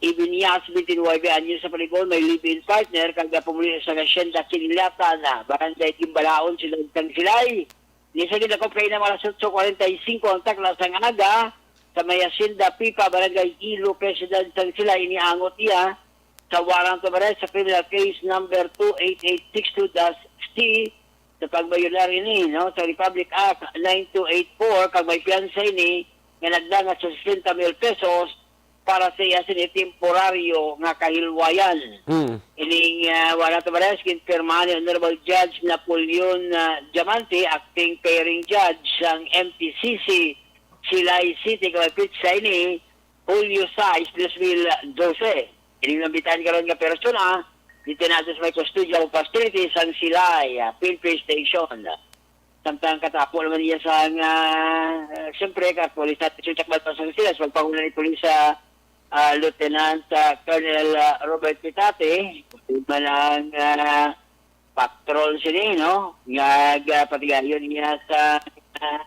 Ibinyas, twenty-nine anyos sa palig-on, may live-in partner, kag pumuli sa Hacienda Kinilatan, ah, Barangay Gimbalaon, Siyudad sang Silay. Ni sa gidakop kay na alas otso kwarenta y cinco ang takna sang aga, sa may Hacienda Pipa, Barangay E. Lopez, Siyudad sang Silay, iniangot iya sa warrant of arrest sa criminal case number two eight eight six two dash C, sa pagbayolar ini, no, sa Republic Act nine two eight four, kag may piyansa ini nga nagdangat sa sesenta mil pesos para sa iya sini temporaryo nga kahilwayan. Hmm. Ining, ah, warrant of arrest ginpirmahan ni Honorable Judge Napoleon, ah, Diamante, acting pairing judge sang M T C C, Silay City, kag may petsa ini, Hulyo sais, dos mil dose. Ining nambitan karon nga persona, dito nato sa may kustodya o facility sang Silay, ah, P N P Station. Samtang katapo naman niya sa nga, ah, siyempre, kapulisan, sa Chakbal pa sang Silay, sa pagpanguna ni Pulis sa, ah, Lieutenant, ah, Colonel, ah, Robert Pitate, man ang, ah, patrol sini, no? Nga, ah, patigayon niya sa, ah,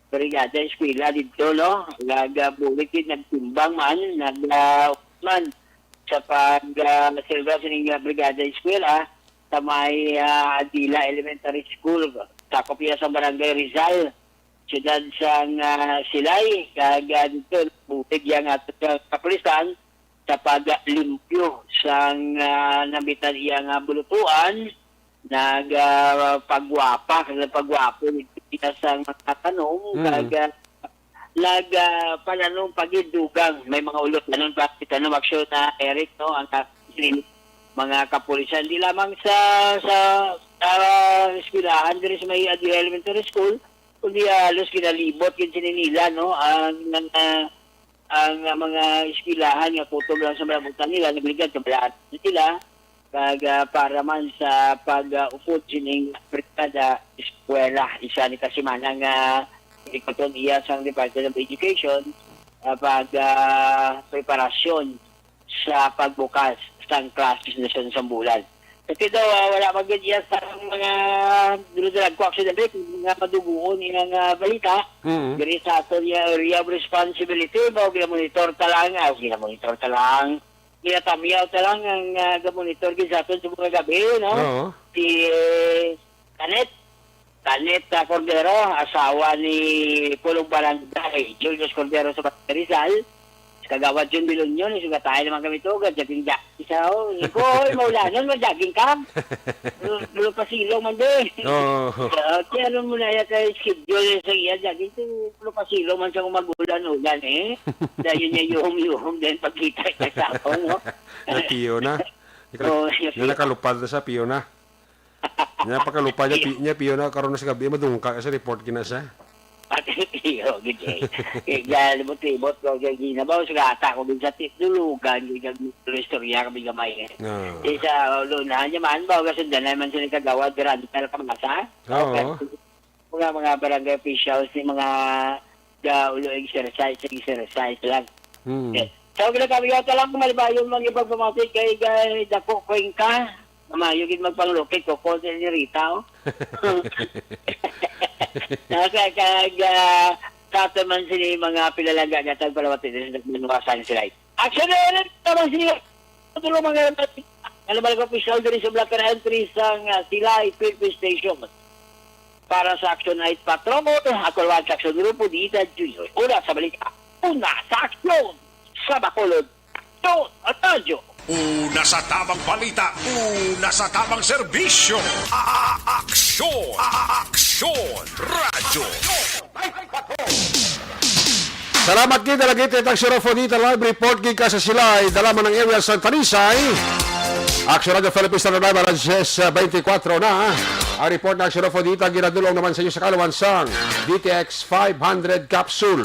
Brigada Eskwela didto, no? Nga, ah, bulig gid nagtimbang man, nag, ah, man sa pag, ah, serba sining, ah, Brigada Eskwela sa may, ah, Adila Elementary School. Sakop iya sa Barangay Rizal, siyudad sang, ah, Silay. Kag, ah, didto, bulig iya nga ato sa kapulisan sa paglimpyo sang, ah, nambitan iya nga bulutuan, nag, ah, pagwapa, nagpagwapo niya sang mga tanom, Mm. nag, ah, nag, ah, pananom pa gid dugang. May mga ulot tanom pa, tanom aksyon na, Eric, no, ang ka-, mga kapulisan, di lamang sa, sa, sa eskwelahan diri sa may Adila Elementary School, kundi halos ginalibot gid sini nila, no, ang, ah, ang, ah, mga eskwelahan nga kutob lang sa malabutan nila, nagligad, kabalaan sila, kag, ah, para man sa pag, ah, upod sining privada eskwela, isa ni kasimana nga ikuton iya sang Department of Education, ah, pag, ah, preparasyon sa pagbukas sang classes na sa, sa bulan. Kasi daw, ah, wala pa gid iya sa mga dulog-dulog ko, actually, mga maduguon iyang, ah, balita. Mm. Diri sa aton nga area of responsibility, ba, ginamonitor ta lang, ah, ginamonitor ta lang, ginatamyaw ta lang ang, ah, gamonitor gid sa aton sa mga gabi, no? Oo. Si, eh, Kanet, Kanet, ah, Cordero, asawa ni Pulong Barangay Julius Cordero sa Barangay Rizal. Kagawad Jun Bilonyo, ni sugatay naman kami to, ga-jogging jacket sa, oh. Ko, oy, maulanon, mag-jogging ka. Pero, pero pasilong man din. Oo. Ah, kaya ano mo na yan, kay schedule sa iya, jogging to, pero pasilong man sa kung mag-ulan-ulan, eh. Dahil niya yuhom-yuhom din pagkita sa sapong, no? Napiyo na. Oo, napiyo. Nakalupad na sa piyo na. Nya, pagkalupad niya, pi-, niya, piyo na, karon na sa gabi, madungka sa report, gina siya. Pati piyo, gid, eh. Eh, dahil libot-libot ko, kay ginabaw, sa gata ko, gid sa ti-, dulugan, gid sa istorya kami gamay, eh. Ah. Di sa, ulo na, niya man, ba, kasundan naman sila kagawad, Rantal Kamasa? Oo. Okay. Mga, mga barangay officials, ni mga, ga, ulo, exercise, exercise lang. Hmm. Eh, so, ginagawa ko lang, malibayon, mga ipagpamati kay, kay Dako Cuenca. Mamayo gid magpanglukit ko, ko si Rita, oh. Nasa kag, ah, sa aton man sini mga pinalangga nga tagpalawat din sa Manuasan sila. Action na yun! Tama siya! Tulo mga alam ko official diri sa Black Entry sa, ah, Silay Filter Station. Para sa Action Night Patrol, ako naman sa Action Grupo, Dita Junior. Una sa balita, una sa aksyon, sa Bacolod, Aksyon, Radyo. Una sa tabang balita, una sa tabang serbisyo. A-, a-, aksyon, a-, a-, aksyon, Radyo. Salamat kita lagi kay Taxi Rofo Dita, live report gikan sa Silay, Dalaman ng area sa Talisay. Action Radio Philippines, Standard Live, alas diyes, ah, twenty-four na. Ang report ng Action Rofo Dita, ginadulong naman sa inyo sa kaluwan sang D T X five hundred capsule.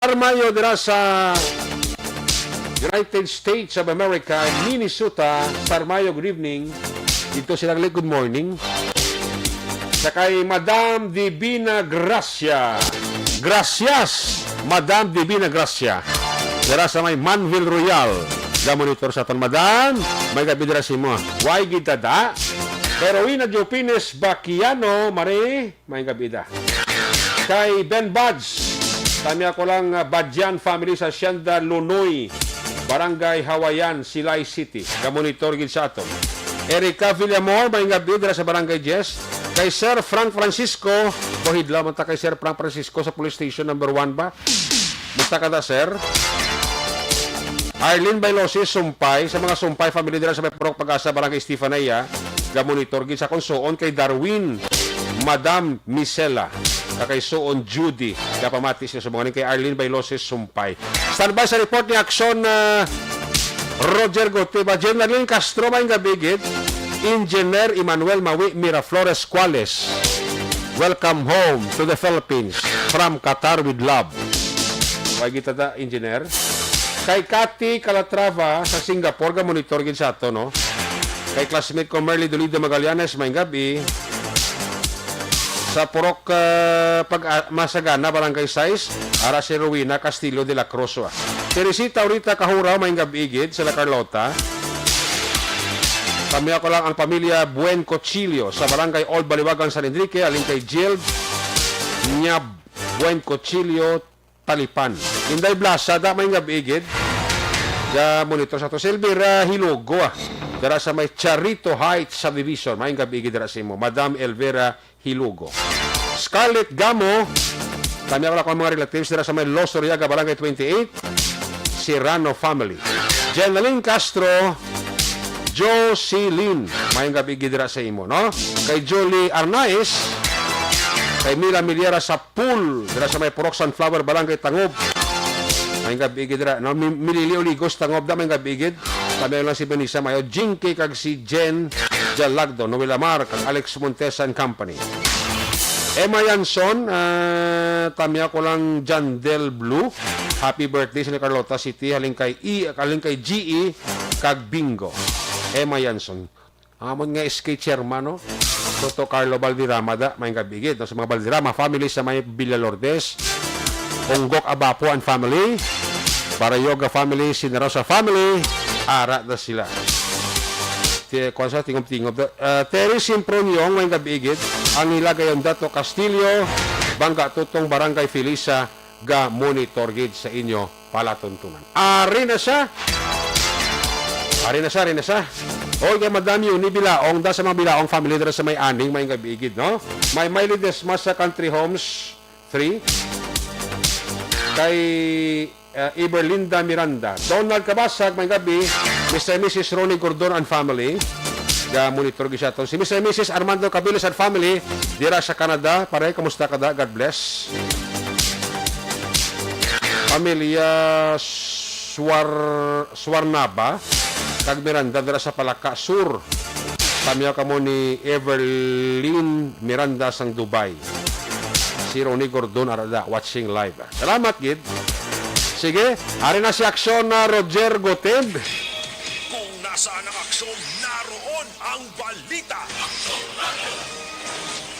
Star Mayo dira sa United States of America, Minnesota. Star Mayo, good evening. Dito sila, good morning. Sa kay Madam Divina Gracia. Gracias, Madam Divina Gracia. Dira sa may Manville Royal. Ga-monitor sa aton, Madam. May gabi dira sa imo. Way gid tada. Kay Rowena Jopines Baquiano, Mare. May gabi da. Kay Ben Buds, kami ako lang, ah, Badyan family sa Hacienda Lunoy, Barangay Hawaiian, Silay City. Ga-monitor gid sa aton. Erica Villamor, may gabi dira sa Barangay Jess. Kay Sir Frank Francisco, bahidlaw man ta kay Sir Frank Francisco sa Police Station number one ba? Musta ka ta, sir? Arlene Bailosis, Sumpay, sa mga Sumpay family dira sa may Purok Pag-asa, Barangay Estefanía, ga-monitor gid sa akon suon kay Darwin, Madam Misela, kag kay suon Judy, gapamati sila sa mga ni kay Arlene Bailosis, Sumpay. Standby sa report ni Aksyon, ah, Roger Gotiba. Jenalyn Castro, may gabi gid. Engineer Emmanuel Mawi Miraflores Cuales. Welcome home to the Philippines from Qatar with love. Way gid ta, Engineer. Kay Cathy Calatrava sa Singapore, ga-monitor gid sa ato, no? Kay classmate ko Merly Dolido Magallanes, may gabi. Sa Purok, ah, Pag-, ah, Masagana, Barangay Sais, ara si Rowena Castillo de la Cruz, ah. Teresita Orita Kahuraw, may gabi gid, sila Carlota. Kami ako lang ang pamilya Buen Cochilio sa Barangay Old Baliwagan, San Enrique, halin kay Jill Nyab Buen Cochilio Talipan. Inday Blasa, da may gabi gid. Da monitor sa to. Si Elvira Hilugo, ah. Dara sa may Charito Heights Subdivision. May gabi gid dara sa imo. Madam Elvira Hilugo. Scarlett Gamo, kami ako lang ang mga relatives dira sa may Los Oriaga, Barangay twenty-eight, Serrano family. Jenaline Castro, Jocelyn, mayong gabi gid dira sa imo, no? Kay Julie Arnaiz, kay Mila Miliera sa pool, dira sa may Purok Sunflower, Barangay Tangob. Mayong gabi gid dira, no? Mi-, Milili Oligos, Tangob, da, mayong gabi gid. Kami lang si Benisa Mayo, Jinky, kag si Jen Jalagdo, Noel Amar, kag Alex Montes and Company. Emma Yanson, ah, tamya ko lang Jandel Blue. Happy birthday sa ni Carlota City, halin kay E, halin kay G E, kag Bingo. Emma Yanson. Amon nga S K chairman, no? Toto Carlo Valderrama da, may gabigid, no? Sa mga Valderrama family sa may Villa Lourdes, Unggok Abapo and family, Barayoga family, Sinarosa family, ara na sila. Ti-, kuwan sa tingob-tingob da. Ah, Terry Simproniong, may gabigid, ang Hilagayon Dato Castillo, Bangga Tutong, Barangay Felisa, ga monitor gid sa inyo palatuntunan. Ari na siya. Ari na siya, ari na siya. Oy, kay Madam Yuni Bilaong, da sa mga Bilaong family dira sa may aning, may gabigid, no? May Miley Desmas sa Country Homes three. Kay, uh, Iberlinda Miranda. Donald Kabasag, may gabi. Mister and Missus Ronnie Gordon and family. Ga monitor gid siya to. Si Mister and Missus Armando Cabiles and family, dira sa Canada. Pare, kamusta ka da? God bless. Pamilya Suar-, Suarnaba, kag Miranda, dira sa Palaka Sur. Kami kamo ni Everlyn Miranda sang Dubai. Si Ronnie Gordon, arada, watching live. Salamat gid. Sige, ari na si Aksyon na Roger Gotib. Kung nasaan ang aksyon, naroon ang balita.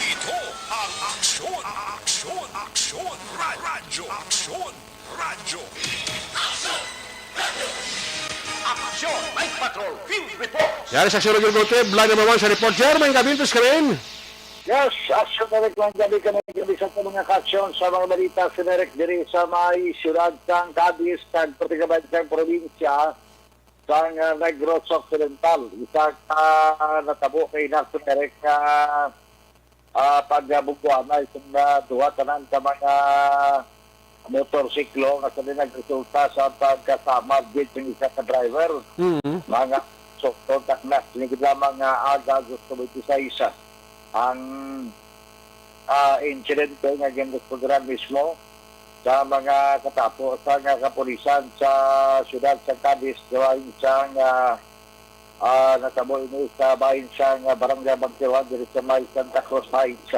Ito ang Aksyon, Aksyon, Aksyon, Ra-, Radyo, Aksyon, Radyo. Aksyon, Night Patrol, Field Report. Yari sa Aksyon Roger Gotib, line number one sa report. Jer, may gabi, Mister Screen. Yes, Aksyon Direct, may gabi kami, gabi sa aton mga kaaksyon sa mga balita, si Direk diri sa may siyudad sang Cadiz, kag pati kabahin sang probinsya sang, ah, Negros Occidental. Isa ka natabo kay Aksyon Direct nga, ah, pagbubuanay sa mga duha tanan ka mga motorsiklo nga sa nagresulta sa pagkasamad gid sang isa ka driver. Mm. Mga sukton taknas, ini gid lamang nga aga, Agosto twenty-six, ang, ah, insidente nga ginresponderan mismo sa mga katapo sa nga kapulisan sa siyudad sa Cadiz, duha sa nga, ah, natabo ini sa bahin sang Barangay Bangkiruhan diri sa may Santa Cruz Heights.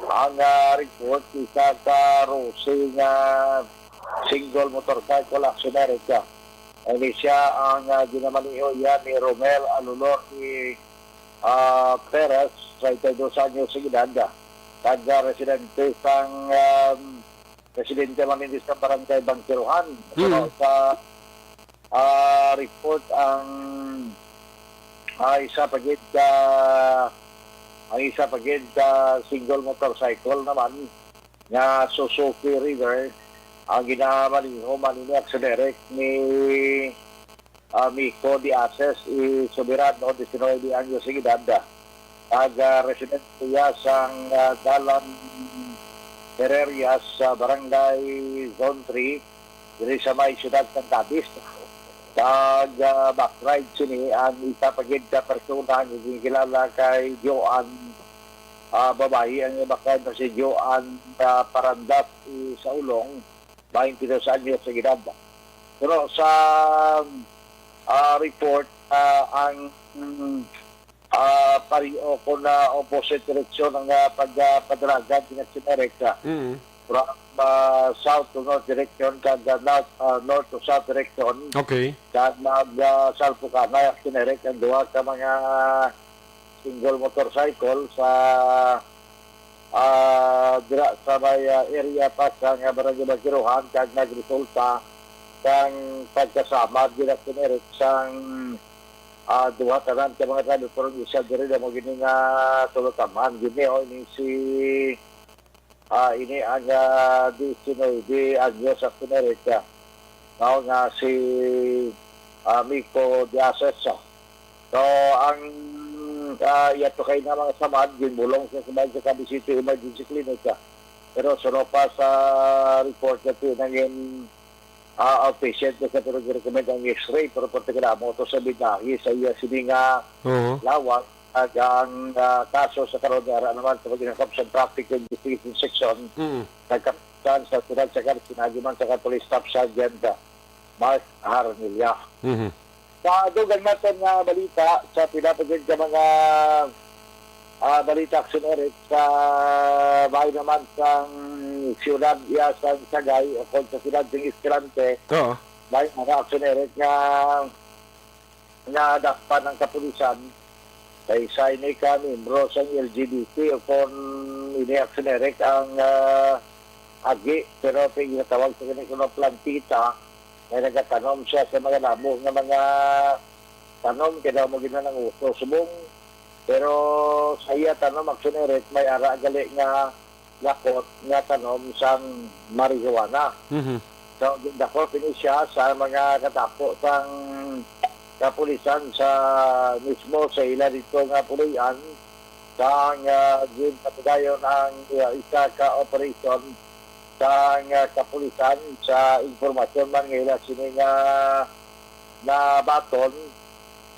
Ang, ah, report, isa ka Rosing, ah, single motorcycle, Aksyon Direct. Ini siya ang, ah, ginamaneho iya ni Romel Alulor ni, ah, Perez, treinta y dos anyos ang edad, taga residente sang, um, residente man ini sa Barangay Bangkiruhan. Suno sa, ah, report, ang, ah, isa pa gid ka, ang isa pa gid ka single motorcycle naman nga Suzuki River ang ginamaneho man ini, Aksyon Direct, ni, ah, Miko de Aces y Soberano, diecinueve anyos ang edad. Taga residente iya sang, ah, Dalan Herrerias sa Barangay Zone three, diri sa may siyudad sang Cadiz. Kag, ah, backride sini ang isa pa gid ka persona nga ginkilala kay Joan, ah, babayi ang iya backride na si Joan, ah, Parandas y Saulong, twenty-dos anyos ang edad. Pero sa, ah, report, ah, ang, mm, ah, pareho ko na opposite direction ang, ah, pag, ah, padragan, ginasimerika. Mm. From, ah, south to north direction, kag, ah, north, ah, north to south direction. Okay. Kag mag, ah, salpukanay, ginasimerika ang duha ka mga single motorcycle sa, ah, dira sa may, ah, area pa sa nga Barangay Bangkiruhan, kag nagresulta sang pagkasamad, ginasimerika, sang, ah, duha tanan ka mga driver, pero ang isa diri na mo gini nga tulo taman gini, oh, ini si, ah, ini ang, ah, diecinuebe anyos, Action Eric, ah, mao nga si, ah, Miko Diases, ah. So, ang, ah, iya to kay na mga samad, ginbulong sa samad sa Cavite City Emergency Clinic, ah. Pero suno pa sa report nga tinangin, ah, outpatient na sa, pero recommend ang X-ray, pero particular mo to sa binahi sa iya sini nga Oo. lawak, ag ang, ah, kaso sa karon ara naman sa paghinakop sa traffic investigation section, Mm. nagkapitan sa siyudad sa Garcinague man sa Police Staff Sergeant, ah, Mark Harnilla. Mhm. Sa dugang naton nga balita, sa pila pa gid ka mga, ah, balita, Action Eric, sa bahay naman sang siyudad, iya sang Sagay, o kung sa siyudad sang Escalante, Oo. may mga, Action Eric, nga, nga dakpan ang kapulisan kay isa ini ka membro sang L G B T, o kung ini, Action Eric, ang, ah, agi, pero ginatawag sa kini kuno plantita, may nagatanom siya sa mga labo nga mga tanom, kaya daw mo ginananguso subong. Pero sa iya tanom, Action Eric, may ara gali nga lakot nga tanom sang marijuana. Mhm. So, gindakop ini siya sa mga katapo sang kapulisan sa mismo sa ila dito nga puloy-an, sang, ah, ginpatigayon ang, ah, isa ka operasyon sang, ah, kapulisan sa impormasyon man nga ila sini nga nabaton,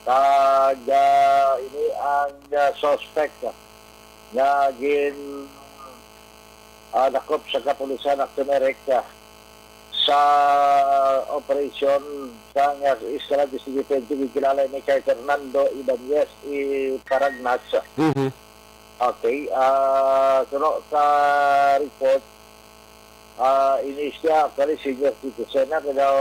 kag, ah, ini ang, ah, suspect nga gin, ah, dakop sa kapulisan, Action Eric, ah, sa operasyon sang, ah, Escalante City Twenty, gikilala ini kay Fernando Ibanez Iparagnas. Mhm. Okay, ah, suno sa report, ah, ini siya, actually, senior citizen na, kaya daw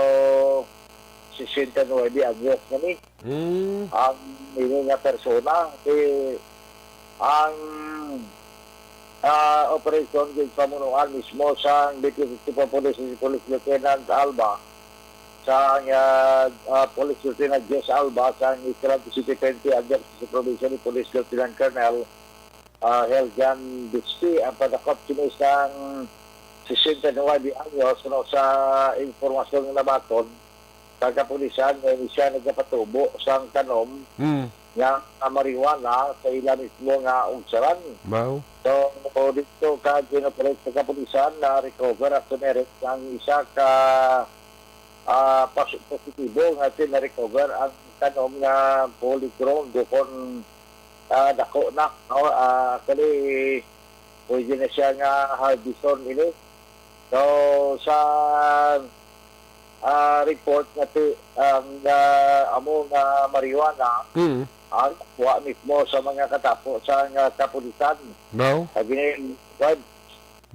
sesenta y nuebe anyos na ni Mm. ang ini nga persona. Kay ang, ah, operasyon ginpamunuan mismo sang Deputy Chief of Police, si Police Lieutenant Alba, sang, ah, ah, Police Lieutenant Jess Alba, sang Escalante City Twenty, under sa supervision ni Police Lieutenant Colonel, ah, Heljan Bisti, ang padakop sini sang sesenta y nuebe anyos, no, sa impormasyon nga nabaton sa kapulisan nga ini siya nagapatubo sang tanom Mm. nga, ah, marijuana sa ila mismo nga ugsaran. Wow. So, dito ka ginoperate sa kapulisan, na-recover, Action Eric, ang isa ka, ah, pos-, positibo nga na-recover ang tanom nga fully grown, kon, ah, dako na, no? Ah, actually, pwede na siya nga harveston ini. So, sa, ah, report nga ti-, ang, ah, amo nga marijuana, Mm. ang kuha mismo sa mga katapo sa nga kapulisan. Daw? Sa gini,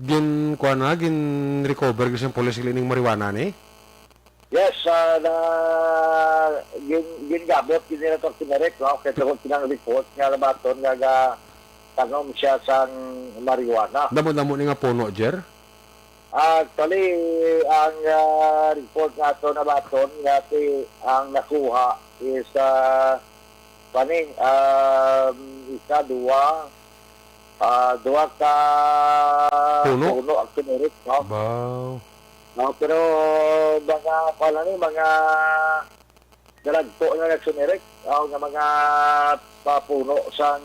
Gin, kuha na, gin-recover gyud sa police ining marijuana ni? Yes, ah, na, gin-, gingabot gid nila to, Action Eric, no? Kay tungod kinang report nga nabaton nga ga-, tanom siya sang marijuana. Damo-damo ni nga puno, Jer? Actually, ang, ah, report nga to nabaton nga ti-, ang nakuha is, ah, kani, um, isa, duwa, ah, duha ka Puno? puno, Action Eric, no? Baw. No, pero mga, kuwan na ni, mga dalagto na, Action Eric, ah, nga mga papuno sang,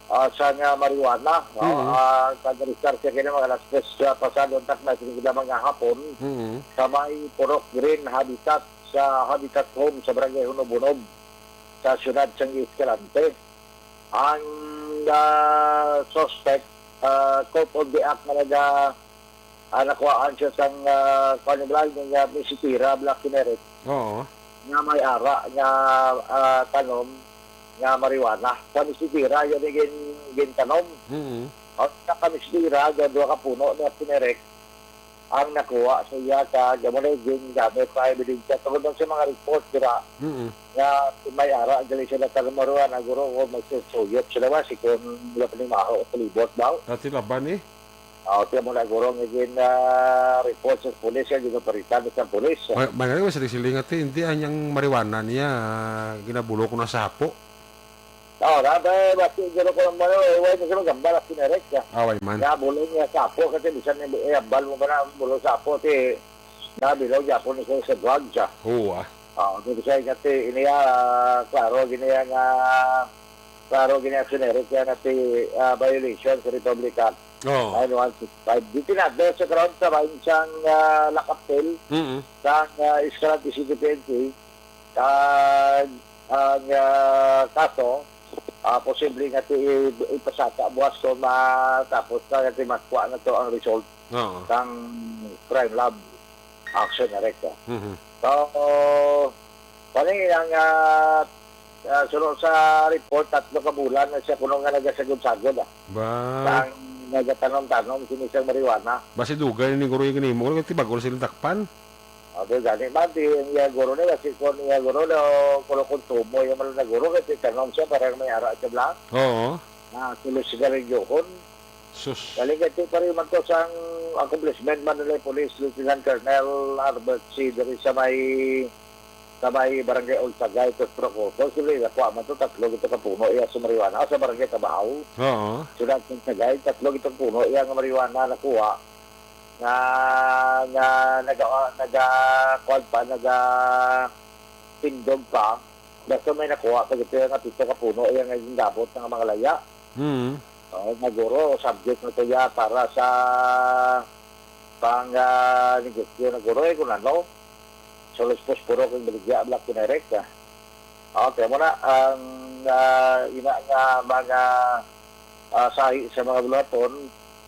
ah, sang, ah, marijuana, no? Mm. Ah, kag-register siya kini mga alas tres sa pasado, ang takna, sini sila mga hapon, Mm. sa may Purok Green Habitat, sa Habitat Home sa Barangay Hunob-Hunob, sa siyudad sang Escalante. Ang, ah, suspect, ah, caught on the act nga naga-, ah, nakuhaan siya sang, ah, kuwan, bala, nga misitira, bala, Action Eric, Oo. nga may ara nga, ah, tanom nga marijuana. Sa misitira, yun yung gin-, gintanom. Mm. O, sa kamisitira, yung duha ka puno ni Action Eric, ang nakuha sa iya, kag amo na yung gingamit sa ebidensya. Tungod lang sa mga report dira Mm. nga may ara gali sila taga marijuana, guro, kung magsusuyop sila ba, si kung wala pa ni maho sa libot daw. Dati laban eh. Ah, tiyan mo na guro nga gin, ah, report sa pulis, nga ginaparitan sa pulis. Ma-, may nga sa siling ati, hindi, anyang marijuana niya, ah, ginabulok na sa hapo. Oo, na, ba, basi, guro ko lang, ano, eh, way mo sa magambal, as kinarek, ah. Away man. Nga, bulong niya sa hapo, kasi bisan, eh, ambal mo ba na, bulong sa hapo, ti, nabilaw niya ako ni sa, sa drugs, ah. Oo, ah. Ah, kasi kasi, ini, ah, klaro, gini, ah, nga, klaro, gini, ah, sinerek yan, ati, ah, violation sa Republic Act. Oo. Nine one six five. Di tinagda sa ground sa bahin siyang, ah, lakapel, Mm-mm. sang, ah, Escalante City P N P. Kag ang, ah, kaso, ah, posible nga ti i-, ipasaka buwas to matapos na nga ti makuha na to ang result Oo. sang crime lab action na rekta. Mhm. So, kani ang, ah, ah, suno sa report, tatlo ka bulan na siya kuno nga nagasagod-sagod, ah. Ba? Ang nagatanom-tanom sini sang marijuana. Basi dugay ni guro yung ginimo, kung tibag-o na silang dakpan. Ate, gani man, ti, ang iya guro na, kasi kung iya guro na, kung konsumo, iya man na guro, kasi tanom siya, parang may ara siya bla. Oo. Na, tulos sigarilyohon. Sus. Galing ito pa rin man to sang accomplishment man nila yung Police Lieutenant Colonel Albert C. Diri sa may, sa may Barangay Olsagay, Tos Procoto. Sila, nakuha man to, tatlo gito ka puno iya sa marijuana, sa Barangay Tabahaw. Oo. Sila sa Sagay, tatlo gito ka puno iya nga marijuana nakuha. Nga, nga naga-, naga-, kuwan pa, naga-, tindog pa. Basta may nakuha pa gito nga pito ka puno, iya nga gindabot nga mga laya. Mm. Oh, naguro, subject na to ya para sa pang, ah, negosyo, naguro, eh, kung ano. Sulos posporo kung baligya, black to direct, ah. Okay, mo na ang, ah, ina nga mga, ah, sahi sa mga buluhaton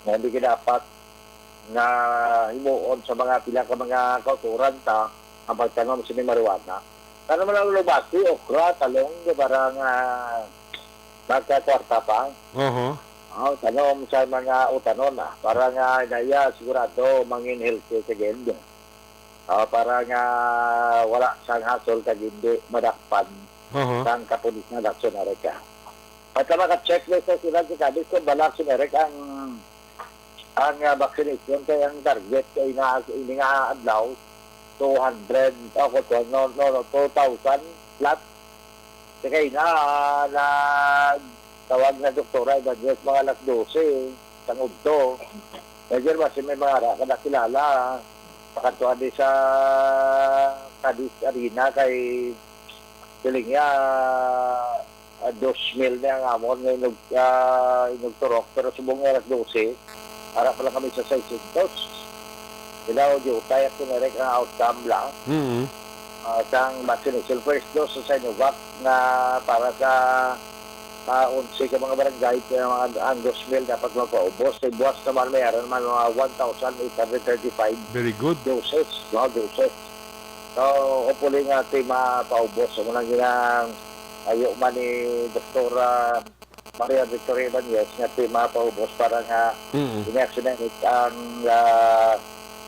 nga hindi dapat nga himuon sa mga pila ka mga kauturan ta ang pagtanom sini marijuana. Tanom lang lubato, okra, talong, di ba, nga magkakwarta pa. Oho. Oh, tanom sa mga utanon, ah, para nga naya sigurado mangin healthy sa gend. Ah, para nga wala sang hasol kag hindi madakpan Oho. sang kapulisan action, Eric, ah. Pagka maka-checklist sa sila si Cadiz, kung balak si Eric ang, ang, ah, vaccination kay ang target kay na, ini nga adlaw, two hundred, oh, kung no, no, no, two thousand plus. Kay na, na tawag na Doktora Ibanez, mga alas dose, sang udto. Medyo ba si may mga ara ka nakilala, pakatuan di sa Cadiz Arena kay Siling niya, ah, dos mil na ang amon nga inog-, ah, inugturok, pero subong nga alas dose, ara pa lang kami sa seiscientos. Sila, o di utay, at kinirek ang outcome lang. Mm. Ah, sang vaccination, first dose sa Sinovac nga para sa, ah, onse ka mga barangay, kaya mga, ang dos mil dapat mapaubos. Sa buwas naman, may ara naman mga one thousand eight hundred thirty-five Very good. doses, no, doses. So, hopefully nga, ti mapaubos. Amo lang ginang ayo man ni Doktora Maria Victoria Ibanez nga ti mapaubos para nga Mm. i-vaccinate ang, ah,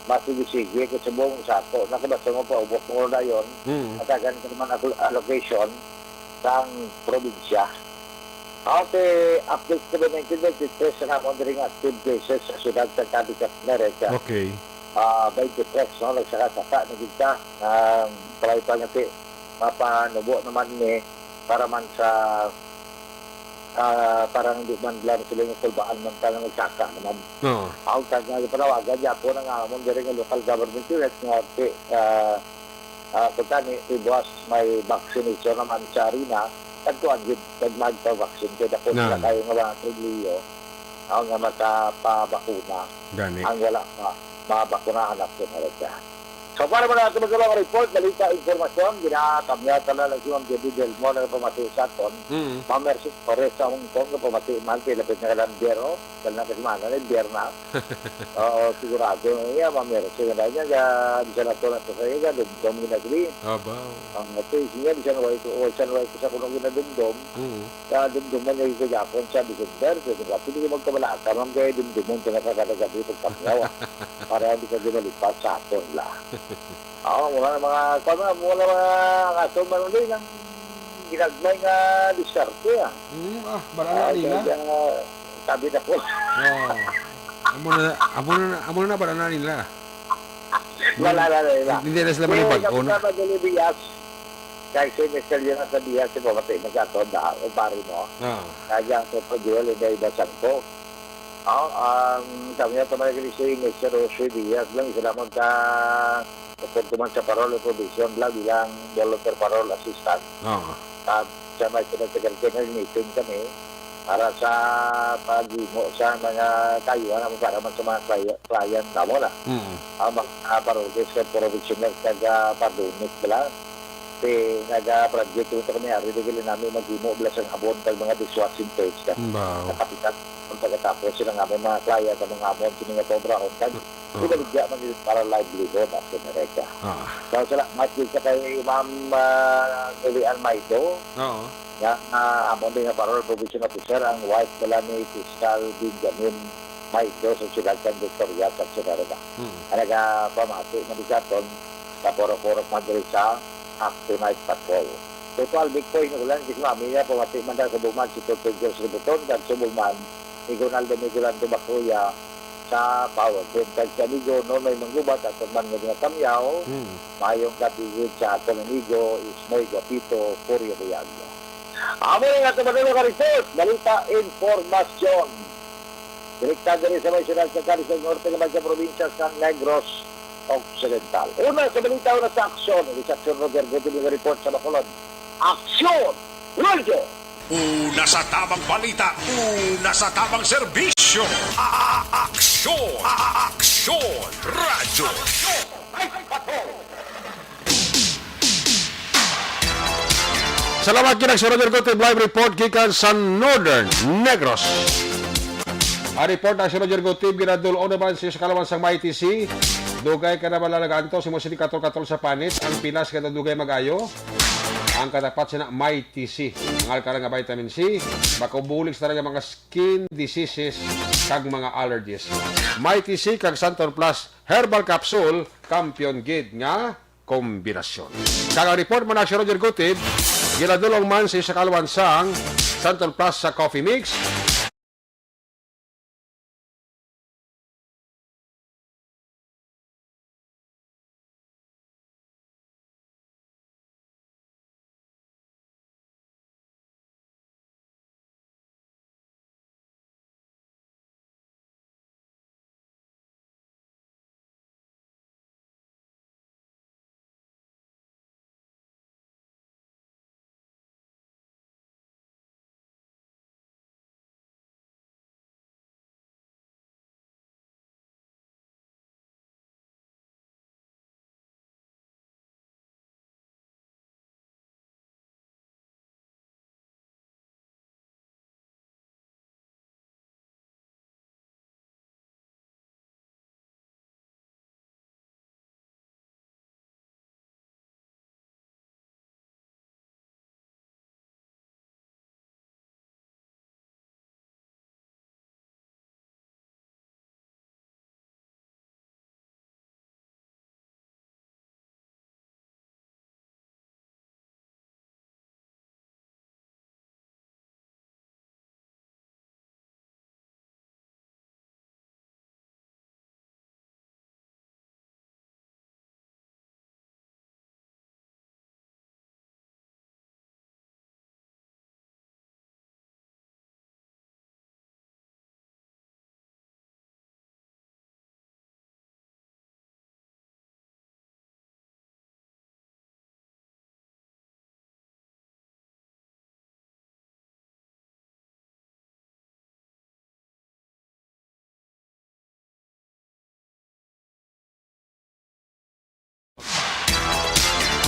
masigi-sigi kay subong sa ato. Nakabasa mo, paubos mo na yon. Mm. Atagan ka naman ako allocation sang probinsya. Ako kay update sa nineteen ninety-three sa namon diri nga active cases sa siyudad sa Cadiz at Mereka. Okay. Ah, twenty-three, no? Nagsaka-saka na gid ka. Ah, try pa nga si mapanubo naman ni para man sa, ah, parang di man lang sila yung kulbaan man ka nga nagsaka naman. Oo. Ang kag-, panawagan niya po ng amon diri nga local government unit nga si, ah, ah, kung tani, ibuwas may vaccination naman sa arena, kadtuan gid kag magpa-vaccine kay dako Na. sila kayo nga mga pribilehiyo, ah, nga makapabakuna. Gani. Ang wala pa, mabakunahan na po na siya. So, para mo na ito magkaroon ng report, balita, impormasyon, ginakamya tala lang si Ma'am Debbie Delmo na pamati sa aton. Mm. Ma'am Mercedes Perez sa Hong Kong, na pamati man, kay lapit na kalang biyero, dahil na kasi mana na, biyerna. Oo, sigurado. Iya, Ma'am Mercedes, na niya, ga, di siya na to, na to, sa iya, ga, dumdum, ginagri. Aba. Ang ito, siya, di siya na, wala ko, wala siya na, wala ko sa kunong ginadumdum. Mm. Sa dumduman niya, yung kagapon, sa December, sa December, pwede ko magkabalaka, ma'am, kaya dumduman, sa nakakadagabi, pagkamyaw, ah. Para hindi ka gumalipat sa aton, la. Oo, wala na mga, kuwan na, wala mga kaso, man ulit ang ginagmay nga diskarte, ah. Hmm, ah, barang Ah, na nila. kaya, sabi na po. Oo. Amo na, amo na, amo na ba na nila? Wala na nila. Hindi na sila Kaya malibag, kapag oh, na. Madali Bias, kay si Mister Jonathan Bias, si pamati mo sa ato, da, o pare mo. Ah. Kaya ang Toto Joel, hindi iba sangko. Oh, ang sabi niya, tamay kini si Mister Rosie Diaz lang, isa lamang ka, tungkol ko man sa parole o probation lang bilang volunteer parole assistant. Oo. At sa may secretary meeting kami para sa paghimo sa mga kayuhan naman para man sa mga cli-, client namo na. Mm. Ang mga parole sa probationer taga Pardonit bala. Si naga-project yung kami, ari, di gali namin maghimo bala sa abon kag mga dishwashing tapes ka. Wow. Sa kapitan, ang pagkatapos sila nga may mga client, ang mga amon, sila nga pobrahon, kag Mm. sila bigyan man nila para livelihood, as America. Ah. So, salamat din sa kay Ma'am, ah, Lilian Maido, Oo. nga, ah, amon din nga parole probation officer, ang wife pala ni Fiscal Benjamin Maido sa siyudad sa Victoria, sa Sierra. Mm. Ang nagapamati na sa aton, sa Poro-Poro Madre sa Act Tonight Patrol. Total, Big Boy, nagulan, si Mami niya, pamati man daw sa Bugman, si Toto George Ributon, kag sa Bugman, ni Ronaldo Miguelando Bacuya sa Power Grid. Kag sa Ligo, Nonoy Manggubat, at man nga mga kamyaw, Hmm. mayong gabi gid sa aton amigo, Ismoy Guapito, Corio Buyag. Amo rin ato manunong nga report, balita, informasyon. Direkta diri sa may siyudad sa Carizal Norte, naman sa probinsya sa Negros Occidental. Una sa balita, una sa aksyon. Ini si Aksyon Roger Guti, may report sa Bacolod. Aksyon! Radyo! Una sa tamang balita, una sa tamang serbisyo. A-, a-, aksyon! A-, a-, aksyon! Radyo! Ay, patrol! Salamat, kinag si Roger Gutib. Live report gikan sa Northern Negros. Ang report na si Roger Gutib, ginadul-ong naman sa kalawan sang Mighty C. Dugay ka na ba nagaantos sa imo sini katol-katol sa panit? Ang pilas ka na dugay mag-ayo. Ang katapat sina Mighty C. Ang alkala nga vitamin C, makabulig sa talaga mga skin diseases kag mga allergies. Mighty C kag Santon Plus Herbal Capsule, kampiyon gid nga kombinasyon. Kag ang report man na si Roger Gutib, ginadul-ong man sa isa ka alwan sang Santon Plus sa Coffee Mix.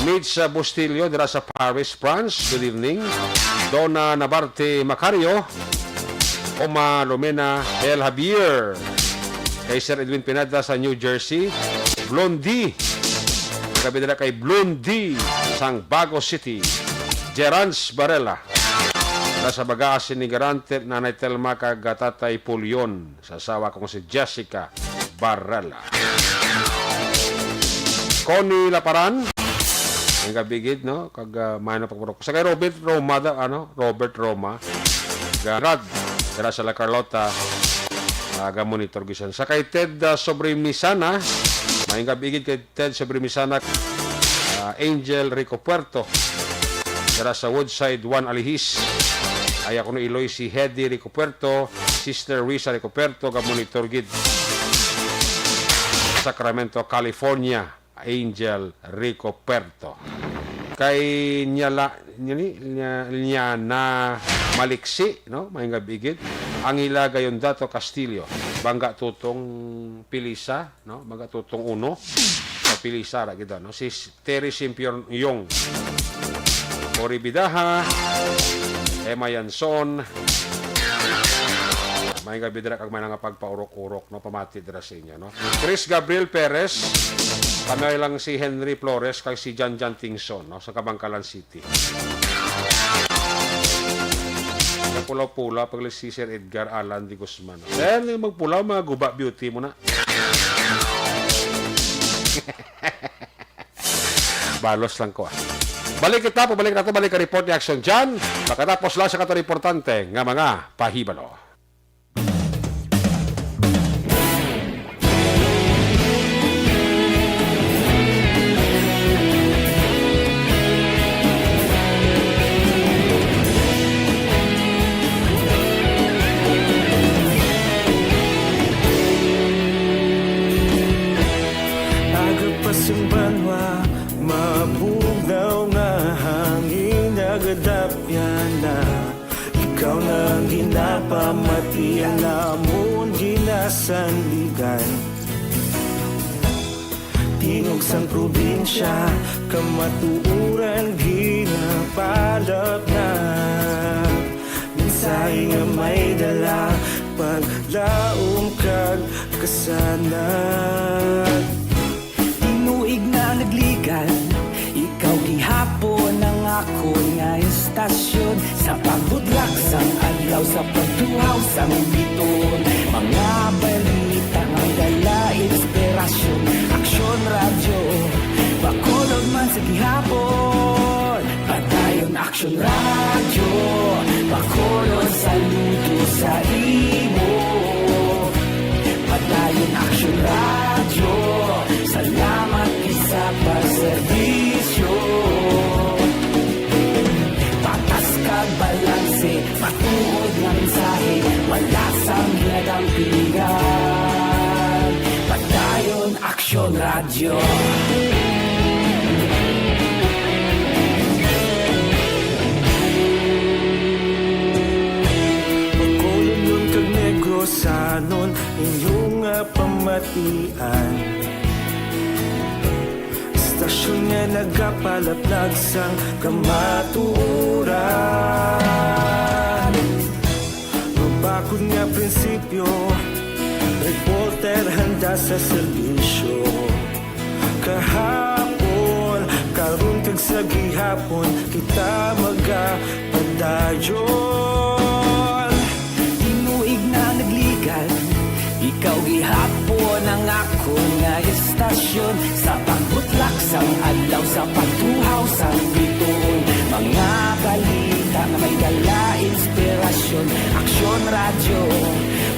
Mitch, uh, Bustillo dira sa Paris, France. Good evening. Donna Nabarte Macario, Oma Lumena, El Javier, kay Sir Edwin Pineda sa New Jersey. Blondie, grabe dira kay Blondie sang Bago City. Gerance Barela, nasa baga si ni Garante, Nanay Telma, kag Tatay Pulion, sa asawa kong si Jessica Barela. Connie Laparan, ang gabigid, no? Kag, ah, may na pagpurok. Sa kay Robert Roma, da, ano? Robert Roma. Garad, dira sa La Carlota. Aga monitor gisan. Sa kay Ted, ah, Sobremisana, maayong gab-i gid kay Ted Sobremisana, ah, Angel Rico Puerto. Dira sa Woodside, Juan Alihis. Ay ako no iloy si Hedy Rico Puerto, Sister Risa Rico Puerto, gab-, monitor gid. Sacramento, California. Angel Rico Puerto. Kay Nyala, Nyani, Nya-, Nyana Maliksi, no? Maayong gab-i gid. Angela Gayondato Castillo. Bangga Tutong Pilisa, no? Bangga Tutong Uno. Sa Pilisa, ra gid, no? Si S-, Terry Simpion Yong. Cory Bidaha, Emma Yanson. Maayong gab-i dira kag may nga pagpaurok-urok, no? Pamati dira sa inyo, no? Chris Gabriel Perez, kamay lang si Henry Flores kag si Jan Jan Tingson, no, sa Kabankalan City. Pula-pula pag si Sir Edgar Alan de Guzman. Then, yung magpula, mga guba beauty mo na. Balos lang ko, ah. Balik kita, pabalik nato, balik ang report ni Action Jan. Pagkatapos lang sa kato importante nga mga pahibalo. Aga pa sing banwa, mabugnaw nga hangin nagadapyan na. Ikaw na ang ginapamati, ang amon ginasandigan. Tingog sang probinsya, kamatuoran ginabalap na. Mensahe nga may dala, paglaom kag kasanag. Tinuig na nagligan, ikaw gihapon ang akon nga estasyon. Sa pagbudlak sang adlaw, sa pagtuhaw sang bituon, mga balita nga dala inspirasyon. Aksyon Radyo, Bacolod man sa gihapon. Padayon Aksyon Radyo, Bacolod, saludo sa imo. Padayon Aksyon Radyo, salamat gid sa pagserbisyo. Patas kag balanse, matuod nga mensahe, wala sang ginadampigan. Padayon Aksyon Radyo. Bacolodnon kag Negrosanon, inyo nga pamatian. Estasyon nga nagapalaplag sang kamatuoran. Mabakod nga prinsipyo, reporter handa sa serbisyo. Kahapon, karon kag sa gihapon, kita magapadayon. Tinuig na nagligan, ikaw gihapon ang akon nga estasyon. Sa pagbutlak sang adlaw, sa pagtuhaw sang bituon, mga balita nga may dala inspirasyon. Aksyon Radyo,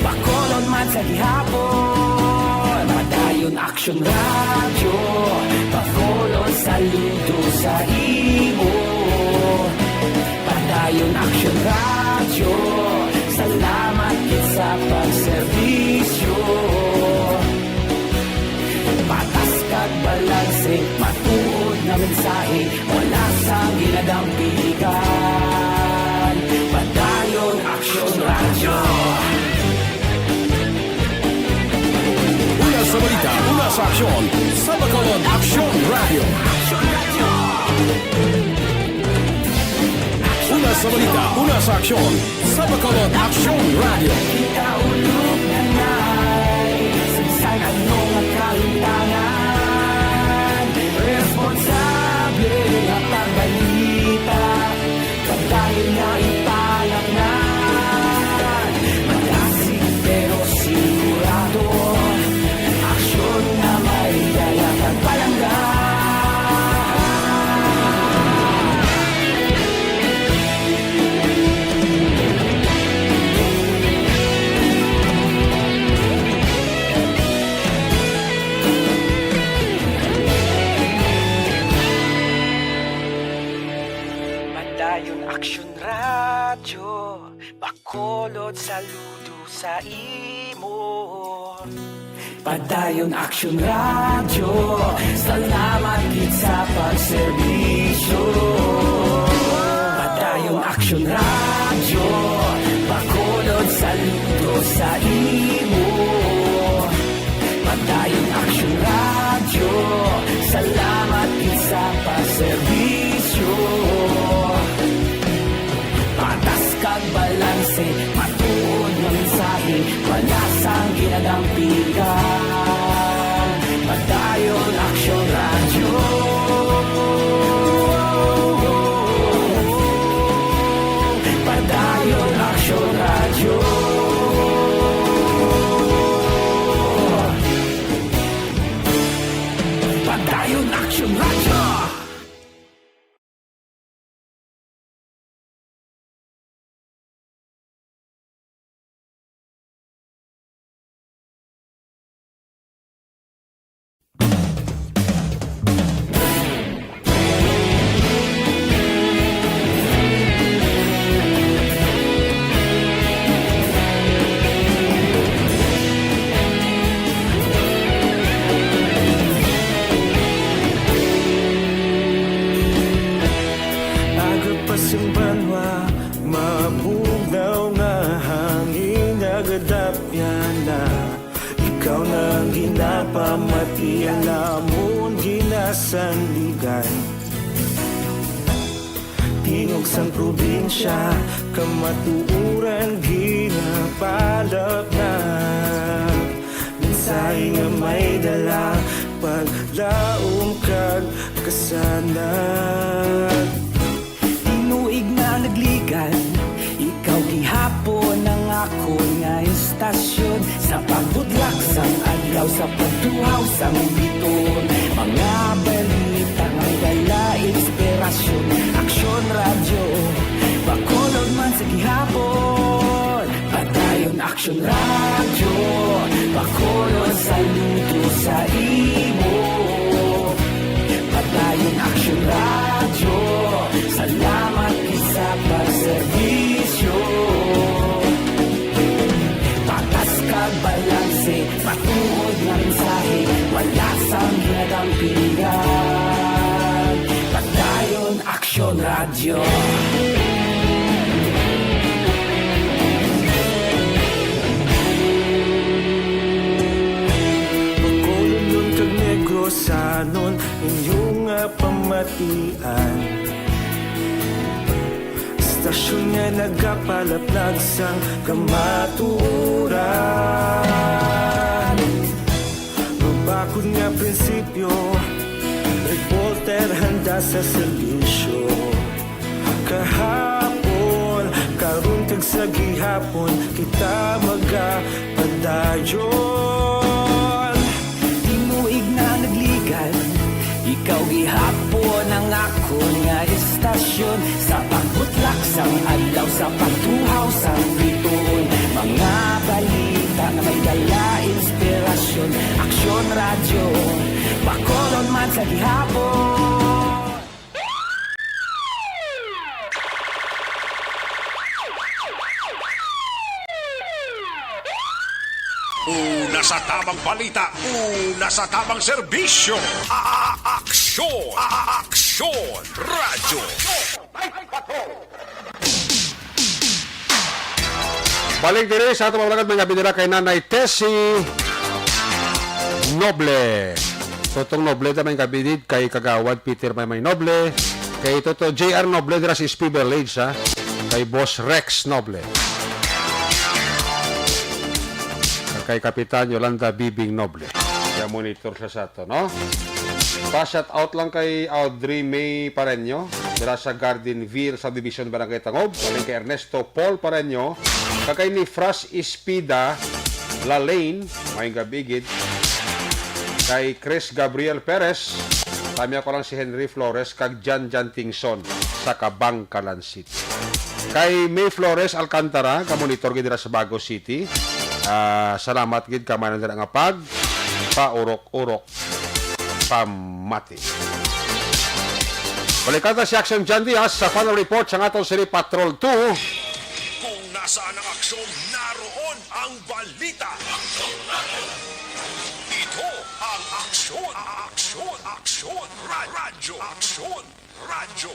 Bacolod man sa gihapon. Padayon Aksyon Radyo, Bacolod, saludo sa imo. Padayon Aksyon Radyo, salamat gid sa pagserbisyo. Patas kag balanse, matuod nga mensahe, wala sang ginadampigan. Padayon Aksyon Radyo. Una sa balita, una sa aksyon, sa Bacolod Aksyon Radyo. Una sa balita, una sa aksyon, sa Bacolod Aksyon Radyo. Kita ulog na nay, sa bisan ano nga kahimtangan, responsable nga pagbalita. Padayon nga ipalamnan, madasig pero sigurado, aksyon nga may dala kag palangga. Saludo sa imo. Padayon Action Radio, salamat gid sa pagserbisyo. Padayon Action Radio, Bacolod, saludo sa imo. Padayon Action Radio, salamat gid sa pagserbisyo. Patas kag balanse, matuod nga mensahe, wala sang ginadampigan. Padayon Action Radio. Padayon Action Radio. Padayon Action Radio. Aga pa sing banwa, mabugnaw nga hangin nagadapyan na. Ikaw na ang ginapamati, ang amon ginasandigan. Tingog sang probinsya, kamatuoran ginapalapnag. Mensahe nga may dala, paglaom kag kasanag. Tinuig na nagligan, ikaw gihapon ang akon nga istasyon. Sa pagbutlak sang adlaw, sa pagtuhaw sang biton, mga balita nga may dala inspirasyon. Aksyon Radyo, Bacolod man sa gihapon. Padayon Aksyon Radyo, Bacolod, saludo sa imo. Padayon Aksyon Radyo, salamat gid sa pagserbisyo. Patas kag balanse, matuod nga mensahe, wala sang ginadampigan. Padayon Aksyon Radyo. Bacolodnon kag Negrosanon, inyo nga pamatian. Istasyon nga nagapalaplag sang kamatuoran. Mabakod nga prinsipyo, reporter handa sa serbisyo. Kahapon, karon kag sa gihapon, kita magapadayon. Tinuig na nagligan, ikaw gihapon ang akon nga istasyon. Sa pagbutlak sang adlaw, sa pagtuhaw sang bituon, mga balita nga may dala inspirasyon. Aksyon Radyo, Bacolod man sa gihapon. Una sa tamang balita, una sa tamang serbisyo. A-, a-, aksyon, a-, a-, aksyon, radyo. Balik diri sa atong mga alagad, may ngabinira kay Nanay Tessie Noble. Totong Noble, ta may ngabinid kay Kagawad Peter Maymay Noble, kay Toto J R Noble dira sa S P Village, ha? Kay Boss Rex Noble. Kay Kapitan Yolanda Bibing Noble. Kaya monitor siya sa ato, no? Pa-shout out lang kay Audrey May Pareño, dira sa Gardenville Subdivision, Barangay Tangob. Kay Ernesto Paul Pareño, kag kay ni Fras Ispida Lalaine, maayong gabi gid. Kay Chris Gabriel Perez, tami ako lang si Henry Flores, kag Jan Jan Tingson sa Kabangkalan City. Kay May Flores Alcantara, ka monitor gid dira sa Bago City. Ah, salamat gid ka man dira nga pag paurok-urok pamati. Balikan ta si Action John Diaz sa final report sa aton sini Patrol two. Kung nasaan ang aksyon, Naroon ang balita. Ito ang Aksyon, Aksyon, Aksyon, Ra- Radyo, Aksyon, Radyo.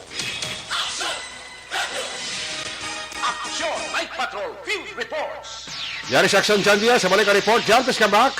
Aksyon, Night Patrol, Field Reports. Yari sa Aksyon, John Diaz, sa balik ang report. John, please come back.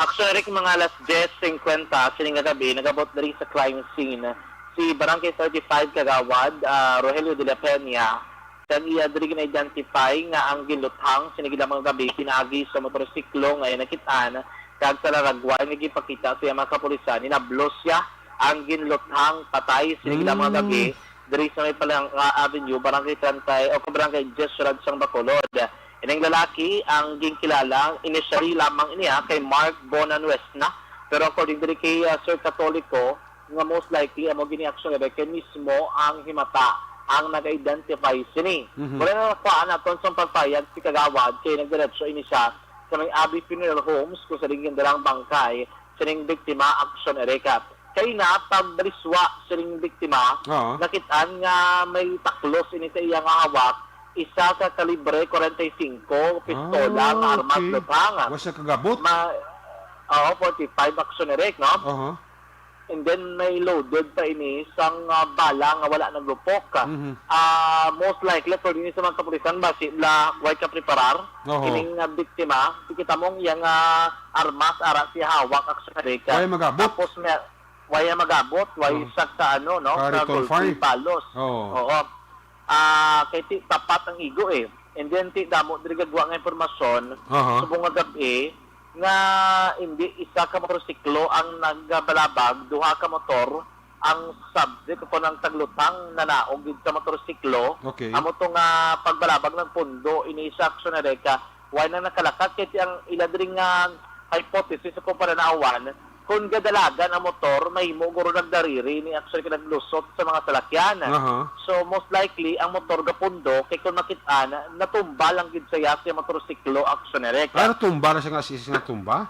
Aksyon, Eric, mga alas diyes singkwenta sining nga gabi, nagabot diri sa crime scene si Barangay thirty-five Kagawad, ah, Rogelio de la Peña, kag iya diri gina-identify nga ang ginluthang sini gid mga gabi pinaagi sa motorsiklo nga iya nakit-an, kag sa laragway nga gipakita sa iya mga kapulisan, hinablos siya ang ginluthang patay sini gid mga gabi diri sa may Palanga Avenue, Barangay treinta o Barangay diyes, Siyudad sang Bacolod. Ining lalaki ang ginkilala initially lamang niya kay Mark Bonan Westna, pero according diri kay, ah, Sir Catolico, nga most likely amo gini aksyon nga kay mismo ang himata ang nag-identify sini. Mhm. Wala na nakuhaan aton sang pagpayag si Kagawad kay nagdiretso ini siya sa may Abbey Funeral Homes kung sa gindalang bangkay sining biktima, aksyon, Erika. Kay na pagbaliswa sining biktima, Oo. nakit-an nga may taklos ini sa iya nga hawak, isa ka kalibre forty-five pistola Ah, nga armas okay. luthang. Wa siya kagabot? Ma, oo, forty-five aksyon, Erika, no? Aha. And then may loaded pa ini sang, ah, bala nga wala naglupok. Mhm. Ah, most likely, according sa mga kapulisan, basi la way ka preparar Oho. kining, ah, biktima. Kita mo ang iyang, ah, armas ara siya hawak, aksyon, Erika. Way magabot. Tapos may, way magabot, way Oh. siya sa ano, no? Sa Carry tall fire. Balos. Oo. Oo. Ah, kay ti tapat ang igo eh. And then ti damo diri gagwa nga impormasyon Aha. subong nga gab-i nga hindi isa ka motorsiklo ang nagbalabag, duha ka motor ang subject o kung ang tagluthang nanaog gid sa motorsiklo. Okay. Amo to nga pagbalabag nagpundo ini sa aksyon na deka. Why na nakalakat? Kay ti ang ila diri nga hypothesis o kung pananawan, kung gadalagan ang motor, mahimo guro nagdariri ni aksyon ka naglusot sa mga salakyan. Aha. So, most likely, ang motor gapundo, kay kung makit-an, natumba lang gid siya sa motorsiklo, aksyon na reka. Ah, natumba na siya nga, si, si natumba?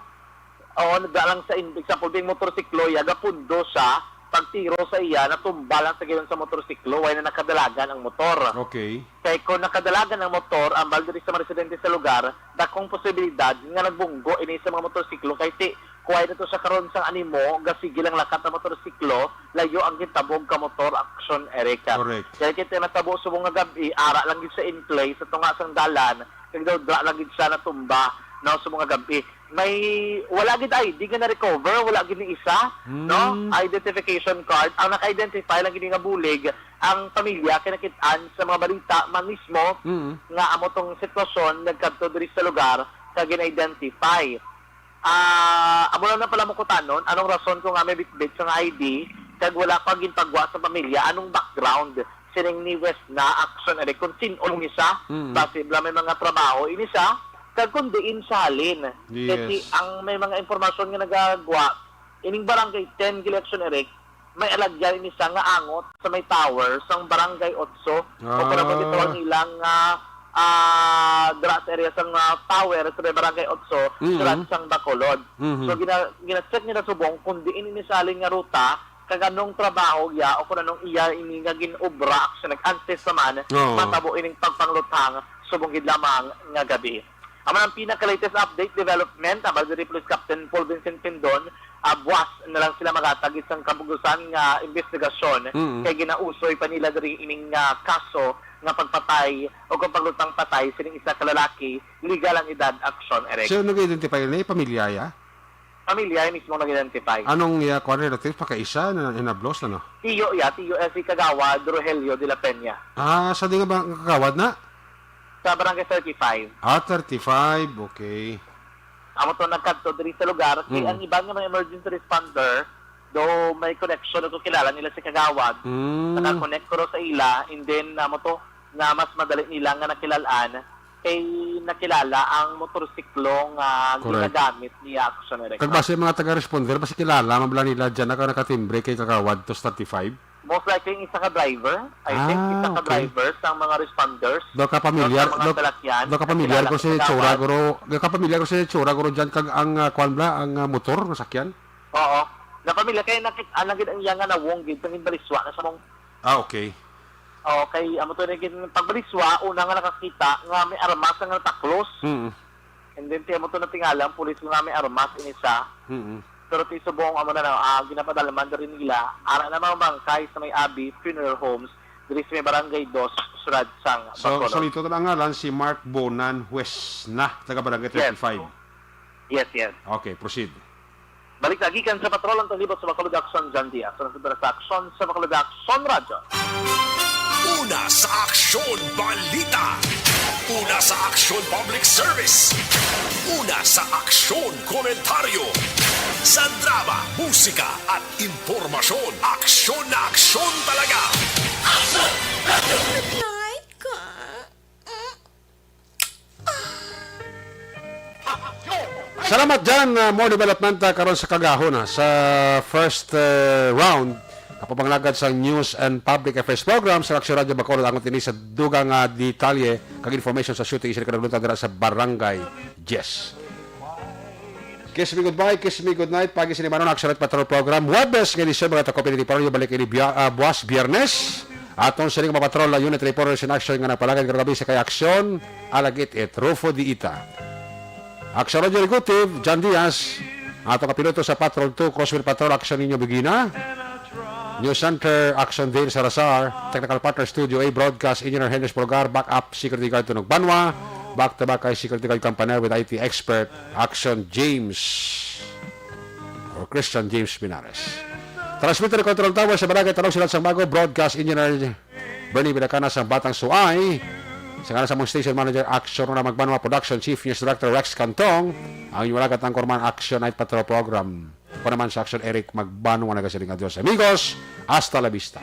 Oo, nagda lang sa in-, example, bing motorsiklo, ya, gapundo siya, pagtiro sa iya, natumba lang sa giyon sa motorsiklo, way na nakadalagan ang motor. Okay. Kay kung nakadalagan ang motor, ambal diri sa mga residente sa lugar, dakong posibilidad nga nagbunggo ini sa mga motorsiklo kay ti, kuway na to sa karon sang animo, gasige lang lakat ang motorsiklo, layo ang gintabog ka motor, aksyon, Erica. Correct. Kaya kita natabo subong nga gab-i, ara lang gid sa in place, sa tunga sang dalan, kag daw dra lang gid siya natumba, no, subong nga gab-i. May, wala gid I D nga na-recover, wala gid ni isa, no? Hmm. Identification card. Ang naka-identify lang gid nga bulig, ang pamilya kay nakit-an sa mga balita man mismo Mm. nga amo tong sitwasyon nagkadto diri sa lugar kag gin-identify. Ah, amo lang na pala mukutanon, anong rason kung nga may bitbit sang I D kag wala pa ginpagwa sa pamilya, anong background sining ni West na action ari kung sin-o ni siya, Mm. basi bala may mga trabaho ini siya, kag kung diin siya halin. Yes. Kasi ang may mga impormasyon nga nagagwa, ining Barangay ten election, Eric, may alagyan ini siya nga angot sa may tower sang Barangay Otso, o Ah. kung ano ba gitawag nila nga, ah, dira sa area sang, ah, tower sa may Barangay Otso, Mm. sa Ransang Bacolod. Mhm. So, gina-, gina-check nila subong kung diin ini siya halin nga ruta, kag anong trabaho iya, o kung anong iya ini nga gin-obra, action, nag-antes naman, Oo. matabo ining pagpangluthang subong gid lamang nga gabi. Amo ang pinaka-latest update development, abal diri Police Captain Paul Vincent Pindon, ah, buwas na lang sila magatag isang kabugusan nga investigasyon Mm. kay ginausoy pa nila diri ining, ah, kaso nga pagpatay o kung paglutang patay sining isa ka lalaki, legal ang edad, action, Eric. So, nag-identify na yung pamilya, ya? Pamilya mismo nag-identify. Anong iya, kuwan, relatives? Pagkaisa na hinablos, ano? Tiyo, ya, tiyo, eh, si Kagawad Rogelio de la Peña. Ah, sa di nga ba ang Kagawad na? Sa Barangay thirty-five. Ah, thirty-five, okay. Amo to nagkadto diri sa lugar, kay Mm. ang iban nga mga emergency responder, do may connection o kilala nila si Kagawad, Mm. naka-connect ko sa ila, and then, amo to, nga mas madali nila nga nakilalaan, kay nakilala ang motorsiklo nga Correct. ginagamit niya, action, Eric. Kag base mga taga-responder, basi kilala man bala nila dyan, naka-, nakatimbre kay Kagawad to thirty-five? Most likely, ang isa ka driver. I think, Ah, isa ka okay. driver sa mga responders. Do ka pamilyar, Sa mga do, salakyan, do ka pamilyar nakilala ko sa si Kagawad. Tsura, guro, do ka pamilyar ko si Tsura, guro, dyan kag ang, ah, kwan bala, ang, ah, motor, nga sakyan? Oo. Napamilya kay nakit-, ah, nagid ang iya nga nawong gid, kag ginbaliswa na sa mong Ah, okay. Okay, amo to na gin pagbaliswa, una nga nakakita nga may armas nga nataklos. Mm. And then, ti amo to natingala ang pulis nga may armas ini siya. Mm. Pero ti subong amo na, no, ah, ginapadalman diri nila, ara na mga bangkay sa may Abi Funeral Homes, diri sa may Barangay Dos, Siyudad sang So, Bacolod. So, ito na ang ngalan, si Mark Bonan Huesna, taga Barangay Yes. thirty-five. Yes, yes. Okay, proceed. Balik na gikan sa patrol ang talibot sa Bacolod Aksyon, John Diaz. Sa nagdala sa Aksyon, sa Bacolod Aksyon Radyo. Una sa Aksyon Balita. Una sa Aksyon Public Service. Una sa Aksyon Komentaryo. Sa drama, musika, at impormasyon, aksyon na aksyon talaga. Aksyon Radyo! Night ka. Salamat, Jan. Uh, more development, uh, karon sa kagahon, ha, sa first, uh, round, kapapanglagad sa News and Public Affairs Program sa Aksyon Radyo Bacolod. Angot ini sa dugang, uh, detalye kag information sa shooting incident kanaglutan dira sa Barangay Jess. Kiss me goodbye, kiss me goodnight. Pagi sini manon, Action Night Patrol Program. Huwebes nga edisyon, mga takopi ni Patrol, balik ini bia-, ah, buwas, Biyernes. Aton sining mga patrol, ah, unit reporters in action nga nagpalagay karong gabi sa kay Aksyon, Alagit-it, Rufo Diita. Action Radio Executive, John Diaz. Ato kapiloto sa Patrol two, Crosswind Patrol, Action Niño Bigina. News Center, Action Dale Salazar. Technical Partner, Studio A, Broadcast Engineer Henry Pulgar. Backup, Security Guard Tunog Banwa. Back to back kay Security Guard Company with I T Expert, Action James. Or Christian James Pinares. Transmitter Control Tower sa Barangay Talong, Siyudad sang Bago, Broadcast Engineer Bernie Vilacana sa Batang Suay. Sa ngalan sa among station manager, Action Ronald Magbanwa, Production Chief, News Director Rex Cantong, ang inyong alagad, anchorman, Action Night Patrol Program. Ako naman sa Action, Eric Magbanwa, nagasiling, "Adios, amigos. Hasta la vista."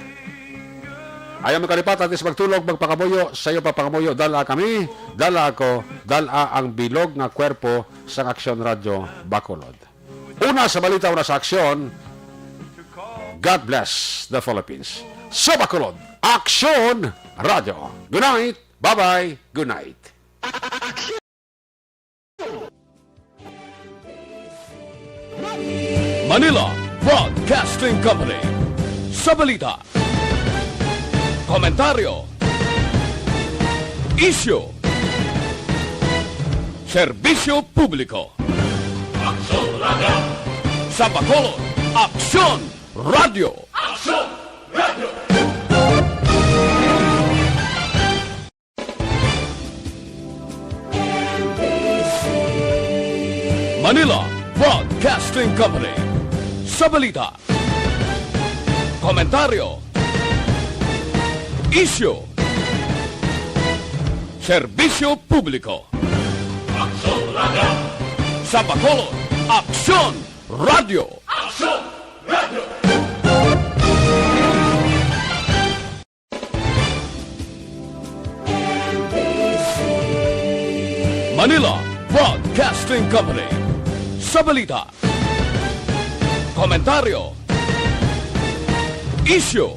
Ayaw mo kalipatan, antes magtulog, magpangamuyo, sayo pa pangamuyo, dala kami, dala ako, dala ang bilog nga kwerpo sang Action Radyo Bacolod. Una sa balita, una sa aksyon. God bless the Philippines. Sa Bacolod, Aksyon Radyo. Good night. Bye-bye. Good night. Manila Broadcasting Company. Sa balita, komentaryo, isyu, serbisyo publiko. Aksyon Radyo. Sa Bacolod, Aksyon Radyo. Aksyon Radyo. Manila Broadcasting Company. Sa balita, komentaryo, isyu, serbisyo publiko. Aksyon Radyo. Sa Bacolod, Aksyon Radyo. Aksyon Radyo. Manila Broadcasting Company. Sa balita, komentaryo, isyu,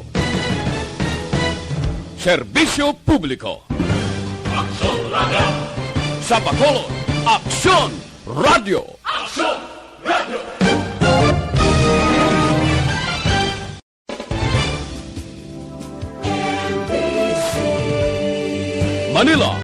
serbisyo publiko. Aksyon Radyo. Sa Bacolod, Aksyon Radyo. Aksyon Radyo. Manila